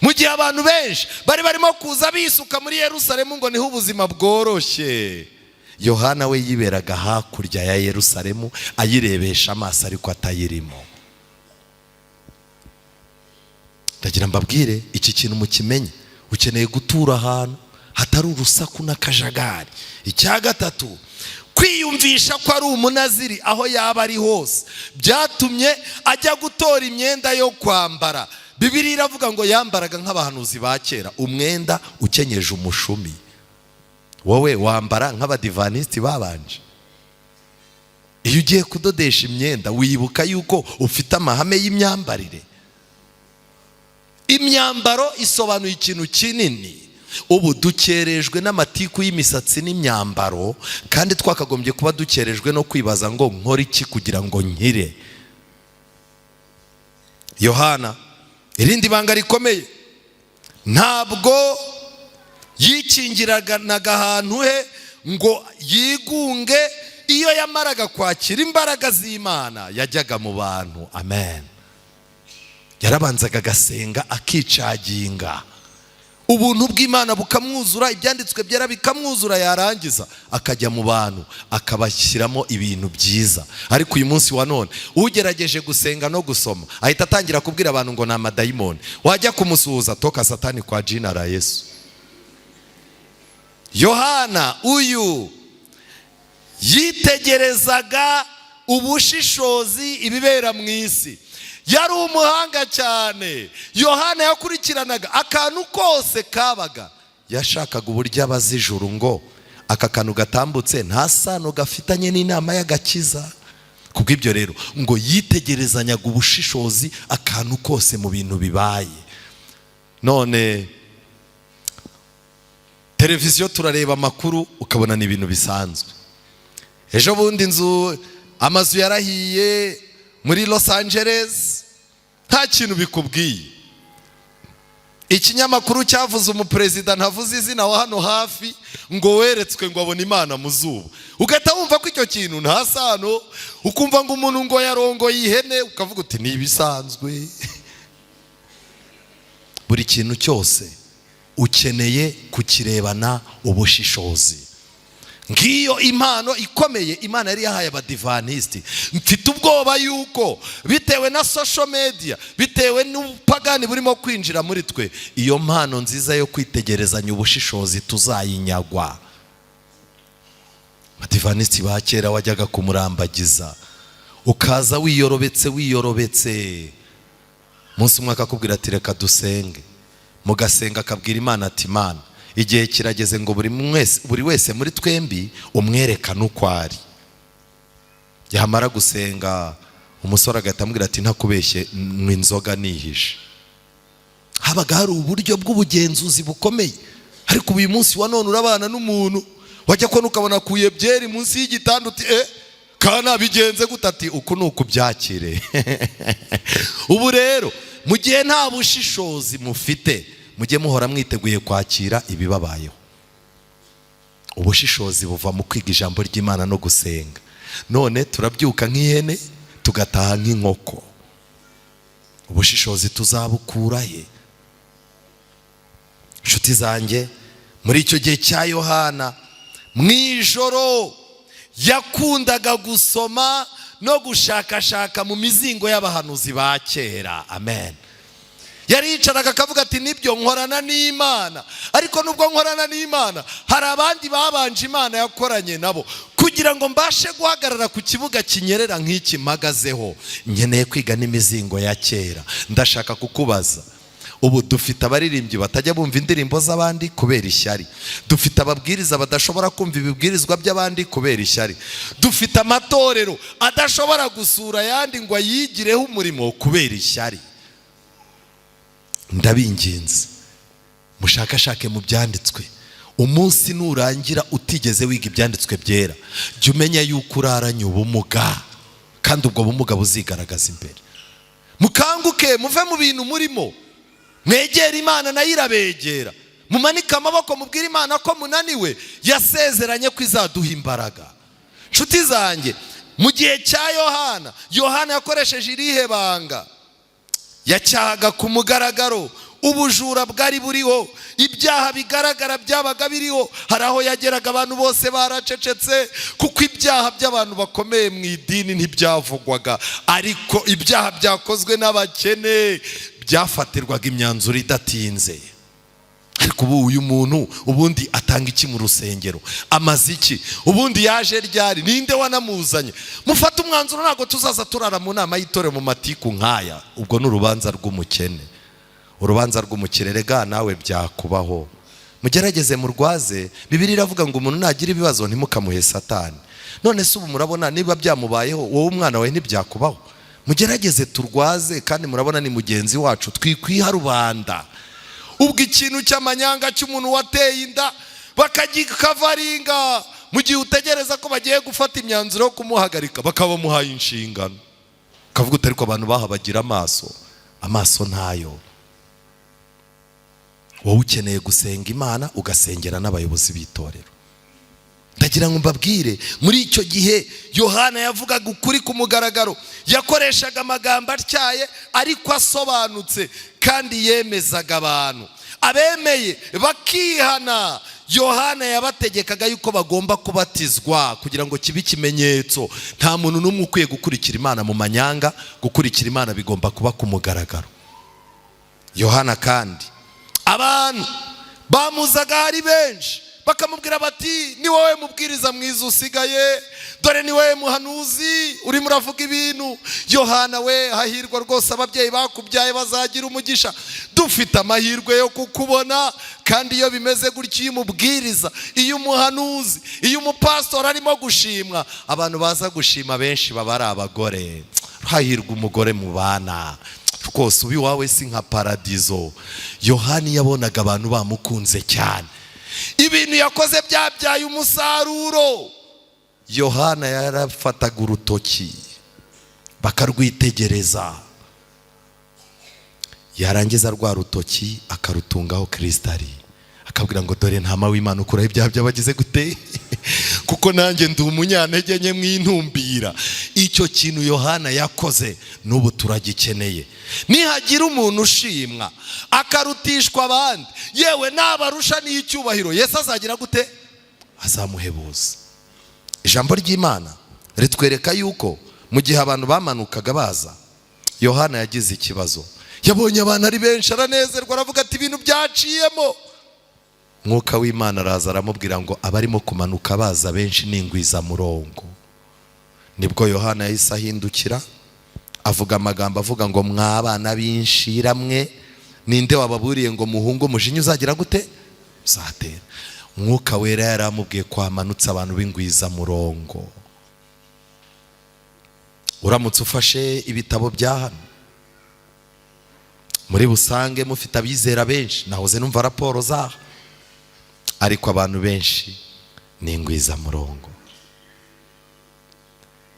Mu gihe abantu benshi bari barimo kuza bisuka muri Yerusalemu ngo niho ubuzima bworoshye, Yohana we yiberaga hakurya ya Yerusalemu, ayirebesha amaso ariko atayirimo. Ndagira mbabwire iki kintu mukimenye: ukeneye gutura ahantu hatari urusaku n'akajagari. Icya gatatu, kwiyumvisha ko ari umunaziri aho yaba ari hose byatumye ajya gutora imyenda yo kwambara. Bibiliya iravuga ngo yambaraga nk'abahanuzi ba kera, umwenda ukenyeje umushumi. Wowe wambara nk'abadivanisiti babanje? Iyo ugiye kudodesha imyenda, wibuka yuko ufite amahame y'imyambarire. Imyambaro isobanuye ikintu kinini. Ubu dukerejwe n'amatiku y'imisatsi n'imyambaro, kandi twakagombye kuba dukerejwe no kwibaza ngo nkore iki kugira ngo nkire. Yohana, irindi banga rikomeye, ntabwo yikingiranaga ahantu he ngo yigunge. Iyo yamaraga kwakira imbaraga z'Imana, yajyaga mu bantu. Amen. Yarabanzaga agasenga, akicaginga, ubuntu bw'Imana bukamwuzura, ibyanditswe byera bikamwuzura, yarangiza akajya mu bantu akabashyiramo ibintu byiza. Ariko uyu munsi wa none, ugerageje gusenga no gusoma ahita atangira kubwira abantu ngo ni amadayimoni. Wajya kumusuhuza: "Toka Satani, kwa jina la Yesu." Yohana uyu yitegerezaga ubushishozi ibibera mu isi, yari umuhanga cyane. Yohana yakurikiranaga akantu kose kabaga, yashakaga uburyo abaza ijuru ngo aka kantu gatambutse nta sano gafitanye n'inama y'agakiza. Kubw'ibyo rero, ngo yitegerezanyaga ubushishozi akantu kose mu bintu bibaye. None televiziyo turareba amakuru, ukabona ni ibintu bisanzwe. Ejo bundi inzu, amazu yarahiye muri Los Angeles, nta kintu bikubwiye. Ikinyamakuru cyavuze umuperezida, ntavuze izina, wa hano hafi, ngo weretswe ngo abone Imana mu zuba, ugahita wumva ko icyo kintu nta sano. Ukumva ngo umuntu ngo yarongoye ihene, ukavuga uti ni ibisanzwe. Buri kintu cyose ukeneye kukirebana ubushishozi. Ngiyo impano ikomeye Imana yari yahaye abadivanisiti. Mfite ubwoba yuko bitewe na social media, bitewe n'ubupagani burimo kwinjira muri twe, iyo mpano nziza yo kwitegerezanya ubushishozi tuzayinyagwa. Abadivanisiti ba kera, wajyaga kumurambagiza ukaza wiyorobetse wiyorobetse, umunsi umwe akakubwira ati: "Reka dusenge." Mugasenga, akabwira Imana ati: "Imana, igihe kirageze ngo buri wese muri twembi umwerekane uko ari." Yamara gusenga, umusore agahita amubwira ati: "Ntakubeshye, nywa inzoga nihishe." Habaga hari uburyo bw'ubugenzuzi bukomeye. Ariko uyu munsi wa none, urabana n'umuntu, wajya kubona ukabona akuye byeri munsi y'igitanda, uti: "Eh, kana bigenze gute?" Ati: "Uku ni ukubyakire." Ubu rero, mu gihe nta bushishozi mufite, mujye muhora mwiteguye kwakira ibibabayeho. Ubushishozi buva mu kwiga ijambo ry'Imana no gusenga. None turabyuka nk'ihene, tugataha nk'inkoko. Ubushishozi tuzabukura he, inshuti zanjye? Muri icyo gihe cya Yohana, mu ijoro yakundaga gusoma no gushakashaka mu mizingo y'abahanuzi ba kera. Amen. Yaricaraga akavuga ati: "Nibyo, nkorana n'Imana, ariko nubwo nkorana n'Imana, hari abandi babanje Imana yakoranye nabo. Kugira ngo mbashe guhagarara ku kibuga kinyerera nk'iki mpagazeho, nkeneye kwiga n'imizingo ya kera." Ndashaka kukubaza: ubu dufite abaririmbyi batajya bumva indirimbo z'abandi kubera ishyari, dufite ababwiriza badashobora kumva ibibwirizwa by'abandi kubera ishyari, dufite amatorero adashobora gusura ayandi ngo ayigireho umurimo kubera ishyari. Ndabinginze, mushakashake mu byanditswe. Umunsi nurangira utigeze wiga ibyanditswe byera, jya umenya yuko uraranye ubumuga, kandi ubwo bumuga buzigaragaza imbere. Mukanguke, muve mu bintu murimo, mwegere Imana nayo irabegera. Mumanike amaboko, mubwire Imana ko munaniwe, yasezeranye ko izaduha imbaraga. Nshuti zanjye, mu gihe cya Yohana, Yohana yakoresheje irihe banga? Yacyahaga ku mugaragaro ubujura bwari buriho, ibyaha bigaragara byabaga biriho. Hari aho yageraga abantu bose baracecetse, kuko ibyaha by'abantu bakomeye mu idini ntibyavugwaga, ariko ibyaha byakozwe n'abakene byafatirwaga imyanzuro idatinze. Ariko ubu uyu muntu ubundi atanga iki mu rusengero? Amaze iki? Ubundi yaje ryari? Ninde wanamuzanye? Mufate umwanzuro, ntabwo tuzaza turara mu nama y'itorero mu matiku nk'aya. Ubwo ni urubanza rw'umukene, urubanza rw'umukire. Rega nawe byakubaho, mugerageze murwaze. Bibiliya iravuga ngo umuntu nagira ibibazo ntimukamuhe Satani. None se ubu murabona niba byamubayeho, wowe umwana wawe ntibyakubaho? Mugerageze turwaze, kandi murabona ni mugenzi wacu, twikwiha rubanda. Ubwo ikintu cy'amanyanga cy'umuntu wateye inda bakagikavaringa, mu gihe utegereza ko bagiye gufata imyanzuro yo kumuhagarika, bakaba bamuhaye inshingano. Ukavuga uti ariko abantu baha bagira amaso, amaso ntayo. Wowe ukeneye gusenga Imana, ugasengera n'abayobozi b'itorero. Ndagira ngo mbabwire, muri icyo gihe Yohana yavugaga ukuri ku mugaragaro, yakoreshaga amagambo atyaye ariko asobanutse, kandi yemezaga abantu. Abemeye bakihana, Yohana yabategekaga yuko bagomba kubatizwa kugira ngo kibe ikimenyetso. Nta muntu n'umwe ukwiye gukurikira Imana mu manyanga, gukurikira Imana bigomba kuba ku mugaragaro. Yohana kandi abantu bamuzaga ari benshi, bakamubwira bati ni wowe mubwiriza mwiza usigaye, dore ni wowe muhanuzi urimo uravuga ibintu. Yohana we, hahirwa rwose ababyeyi bakubyaye, bazagira umugisha, dufite amahirwe yo kukubona. Kandi iyo bimeze gutyo, iyo umubwiriza, iyo umuhanuzi, iyo umupasitori arimo gushimwa, abantu baza gushima benshi baba ari abagore. Hahirwa umugore mu bana rwose, uba iwawe si nka paradizo. Yohani yabonaga abantu bamukunze cyane, ibintu yakoze byabyaye umusaruro. Yohana yarafataga urutoki bakarwitegereza, yarangiza rwa rutoki akarutungaho Kirisito ari, akabwira ngo dore ntama w'Imana ukuraho ibyaha by'abagize gute, kuko nanjye ndi umunyantege nke mwintumbira. Icyo kintu Yohana yakoze n'ubu turagikeneye. Nihagira umuntu ushimwa akarutishwa abandi, yewe nabarusha n'icyubahiro, Yesu azagira gute? Azamuhebuza. Ijambo ry'Imana ritwereka yuko mu gihe abantu bamanukaga baza, Yohana yagize ikibazo. Yabonye abantu ari benshi aranezerwa, aravuga ati ibintu byaciyemo. Mwuka w'Imana araza aramubwira ngo abarimo kumanuka baza benshi ni ingwizamurongo. Nibwo Yohana yahise ahindukira avuga amagambo avuga ngo mwabana b'inshiramwe, ninde wababuriye ngo muhunge umujinya uzagira gute? Uzatera. Mwuka wera yaramubwiye ko hamanutse abantu b'ingwizamurongo. Uramutse ufashe ibitabo bya hano muri busange mufite abizera benshi, nahoze numva raporo zaho, ariko abantu benshi ni ingwizamurongo.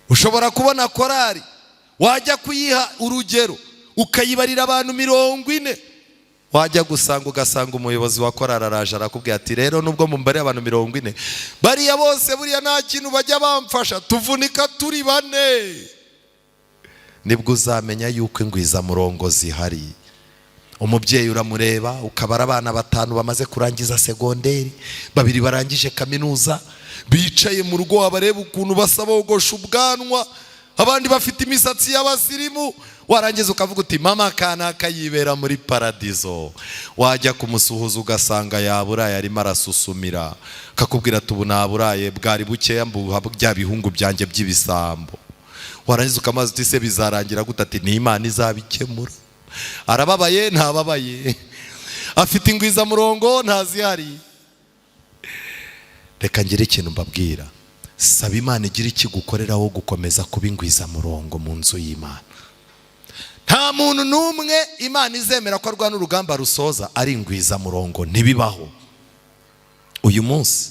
Ushobora kubona korari wajya kuyiha urugero ukayibarira abantu 40, wajya gusanga ugasanga umuyobozi wa korari araje arakubwira ati rero nubwo mumbariye abantu 40, bariya bose buriya nta kintu bajya bamfasha, tuvunika turi bane. Nibwo uzamenya yuko ingwizamurongo zihari. Umubyeyi uramureba ukabara abana 5 bamaze kurangiza segonderi, 2 barangije kaminuza, bicaye mu rugo, wabareba ukuntu basa bogosha ubwanwa, abandi bafite imisatsi y'abasirimu, warangiza ukavuga uti mama kanaka yibera muri paradizo. Wajya kumusuhuza ugasanga yaburaye arimo arasusumira, akakubwira ati ubu naburaye bwari bukeya mbuha bya bihungu byanjye by'ibisambo. Warangiza ukamaza uti se bizarangira gute? Ati ni Imana izabikemura. Arababaye ntababaye, afite ingwizamurongo ntazihari. Reka ngire ikintu mbabwira, saba Imana igira ikigukoreraho gukomeza kuba ingwizamurongo mu nzu y'Imana. Nta muntu n'umwe Imana izemera ko arwana urugamba rusoza ari ingwizamurongo, ntibibaho. Uyu munsi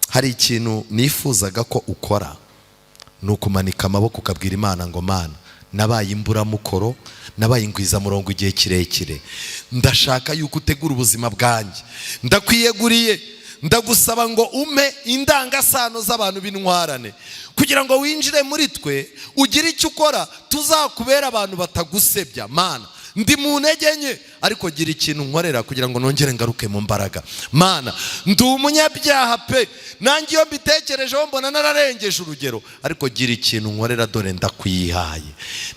hari ikintu nifuzaga ko ukora, ni ukumanika amaboko ukabwira Imana ngo: "Mana, nabaye imburamukoro, nabaye ingwizamurongo igihe kirekire. Ndashaka yuko utegura ubuzima bwanjye. Ndakwiyeguriye, ndagusaba ngo umpe indangasano z'abantu b'intwarane, kugira ngo winjire muri twe, ugire icyo ukora, tuzakubera abantu batagusebya. Mana, ndi mu ntege nke, ariko gira ikintu nkorera kugira ngo nongere ngaruke mu mbaraga. Mana, ndi umunyabyaha pe, nanjye iyo mbitekerejeho mbona nararengeje urugero, ariko gira ikintu nkorera, dore ndakwihaye."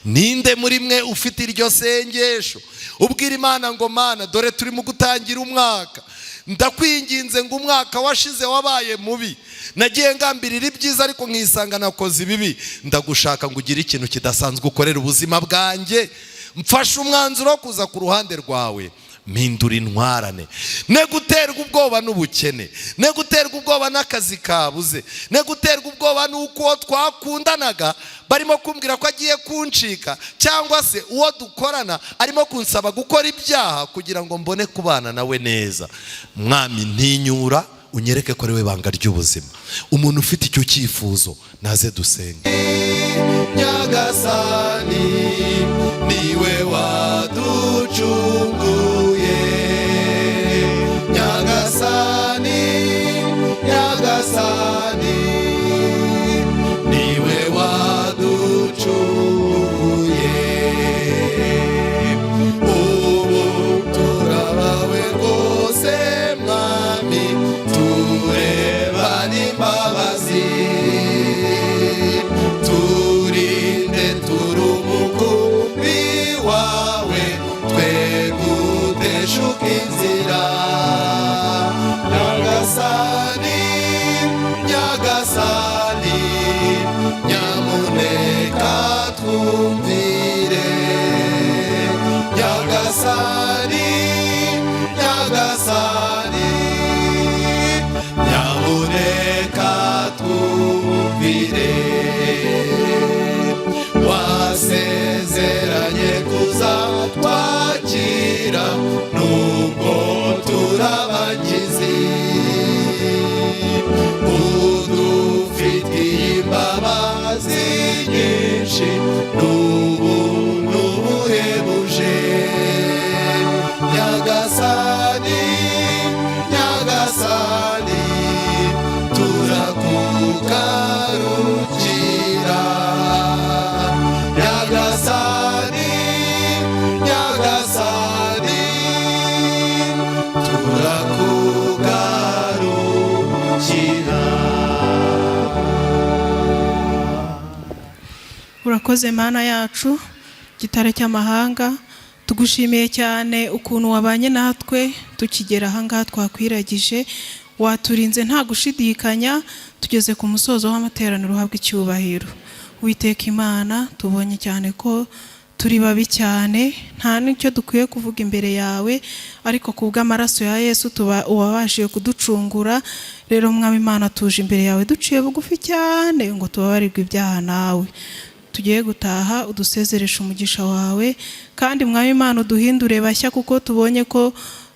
Ninde muri mwe ufite iryo sengesho, ubwira Imana ngo: "Mana, dore turi mu gutangira umwaka, ndakwinginze ngo umwaka washize wabaye mubi, nagiye ngambirira ibyiza ariko nkisanga nakoze ibibi. Ndagushaka ngo ugire ikintu kidasanzwe ukorera ubuzima bwanjye. Mfashe umwanzuro wo kuza ku ruhande rwawe, mpindura intwarane, ne guterwa ubwoba n'ubukene, ne guterwa ubwoba n'akazi kabuze, ne guterwa ubwoba n'uko uwo twakundanaga barimo kumbwira ko agiye kuncika, cyangwa se uwo dukorana arimo kunsaba gukora ibyaha kugira ngo mbone kubana nawe neza. Mwami, ntinyura unyereke ko ari we banga ry'ubuzima." Umuntu ufite icyo cyifuzo naze dusenge. Nyagasani, niwe waducunguye. Nyagasani, Nyagasani, niwe waducunguye. Ubu turabawe rwose, Mwami, turebane imbabazi, turinde, turi umukumbi wawe, twe guteshuka inzira. Nyagasani, Nyagasani, nyamuneka twumvire. Nyagasani, Nyagasani, nyamuneka twumvire. Wasezeranye kuzatwakira nubwo turabagizi, udufitiye imbabazi nyinshi n'ubuntu buhebuje. Nyagasani, Nyagasani, turakugarukira. Nyagasani, Nyagasani, turakugarukira. Urakoze Mana yacu, gitare cy'amahanga. Tugushimiye cyane ukuntu wabanye natwe tukigera ahangaha. Twakwiragije, waturinze nta gushidikanya. Tugeze ku musozo w'amateraniro, uhabwa icyubahiro. Witeka Imana, tubonye cyane ko turi babi cyane, nta n'icyo dukwiye kuvuga imbere yawe, ariko ku bw'amaraso ya Yesu tuba uwabashije kuducungura. Rero Mwami Imana, tuje imbere yawe duciye bugufi cyane ngo tubabarirwe ibyaha nawe. Tugiye gutaha, udusezereshe umugisha wawe, kandi Mwami Imana, uduhindure bashya kuko tubonye ko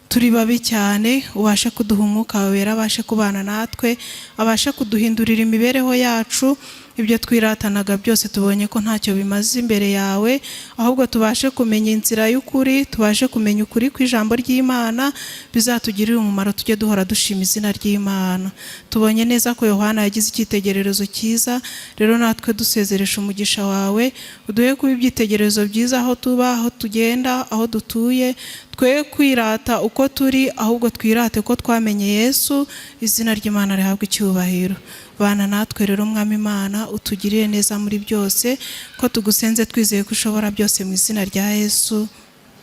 turi babi cyane. Ubashe kuduha Umwuka wawe Wera, abashe kubana natwe, abashe kuduhindurira imibereho yacu. Ibyo twiratanaga byose tubonye ko ntacyo bimaze imbere yawe, ahubwo tubashe kumenya inzira y'ukuri, tubashe kumenya ukuri kw'ijambo ry'Imana, bizatugirire umumaro, tujye duhora dushima izina ry'Imana. Tubonye neza ko Yohana yagize icyitegererezo cyiza. Rero natwe dusezeresha umugisha wawe, uduhe kuba ibyitegererezo byiza aho tuba, aho tugenda, aho dutuye. Twe kwirata uko turi, ahubwo twirate ko twamenye Yesu. Izina ry'Imana rihabwa icyubahiro. Bana natwe rero, Mwami Imana, utugirire neza muri byose, ko tugusenze twizeye ko ushobora byose, mu izina rya Yesu,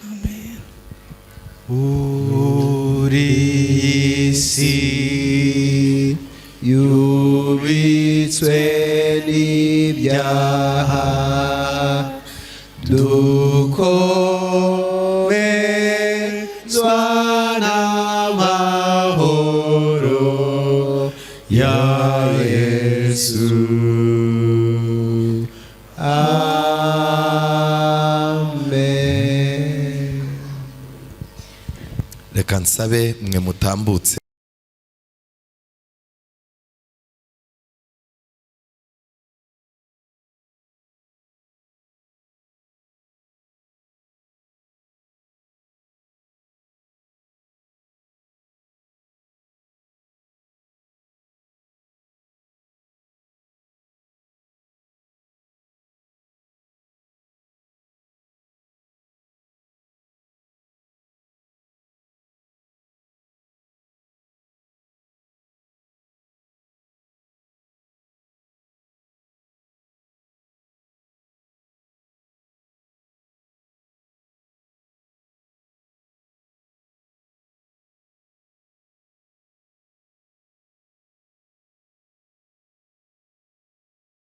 amen. Uri isi yubitswe n'ibyaha, dukomezwa n'amahoro ya Yesu. Amen. Reka nsabe mwe mutambutse.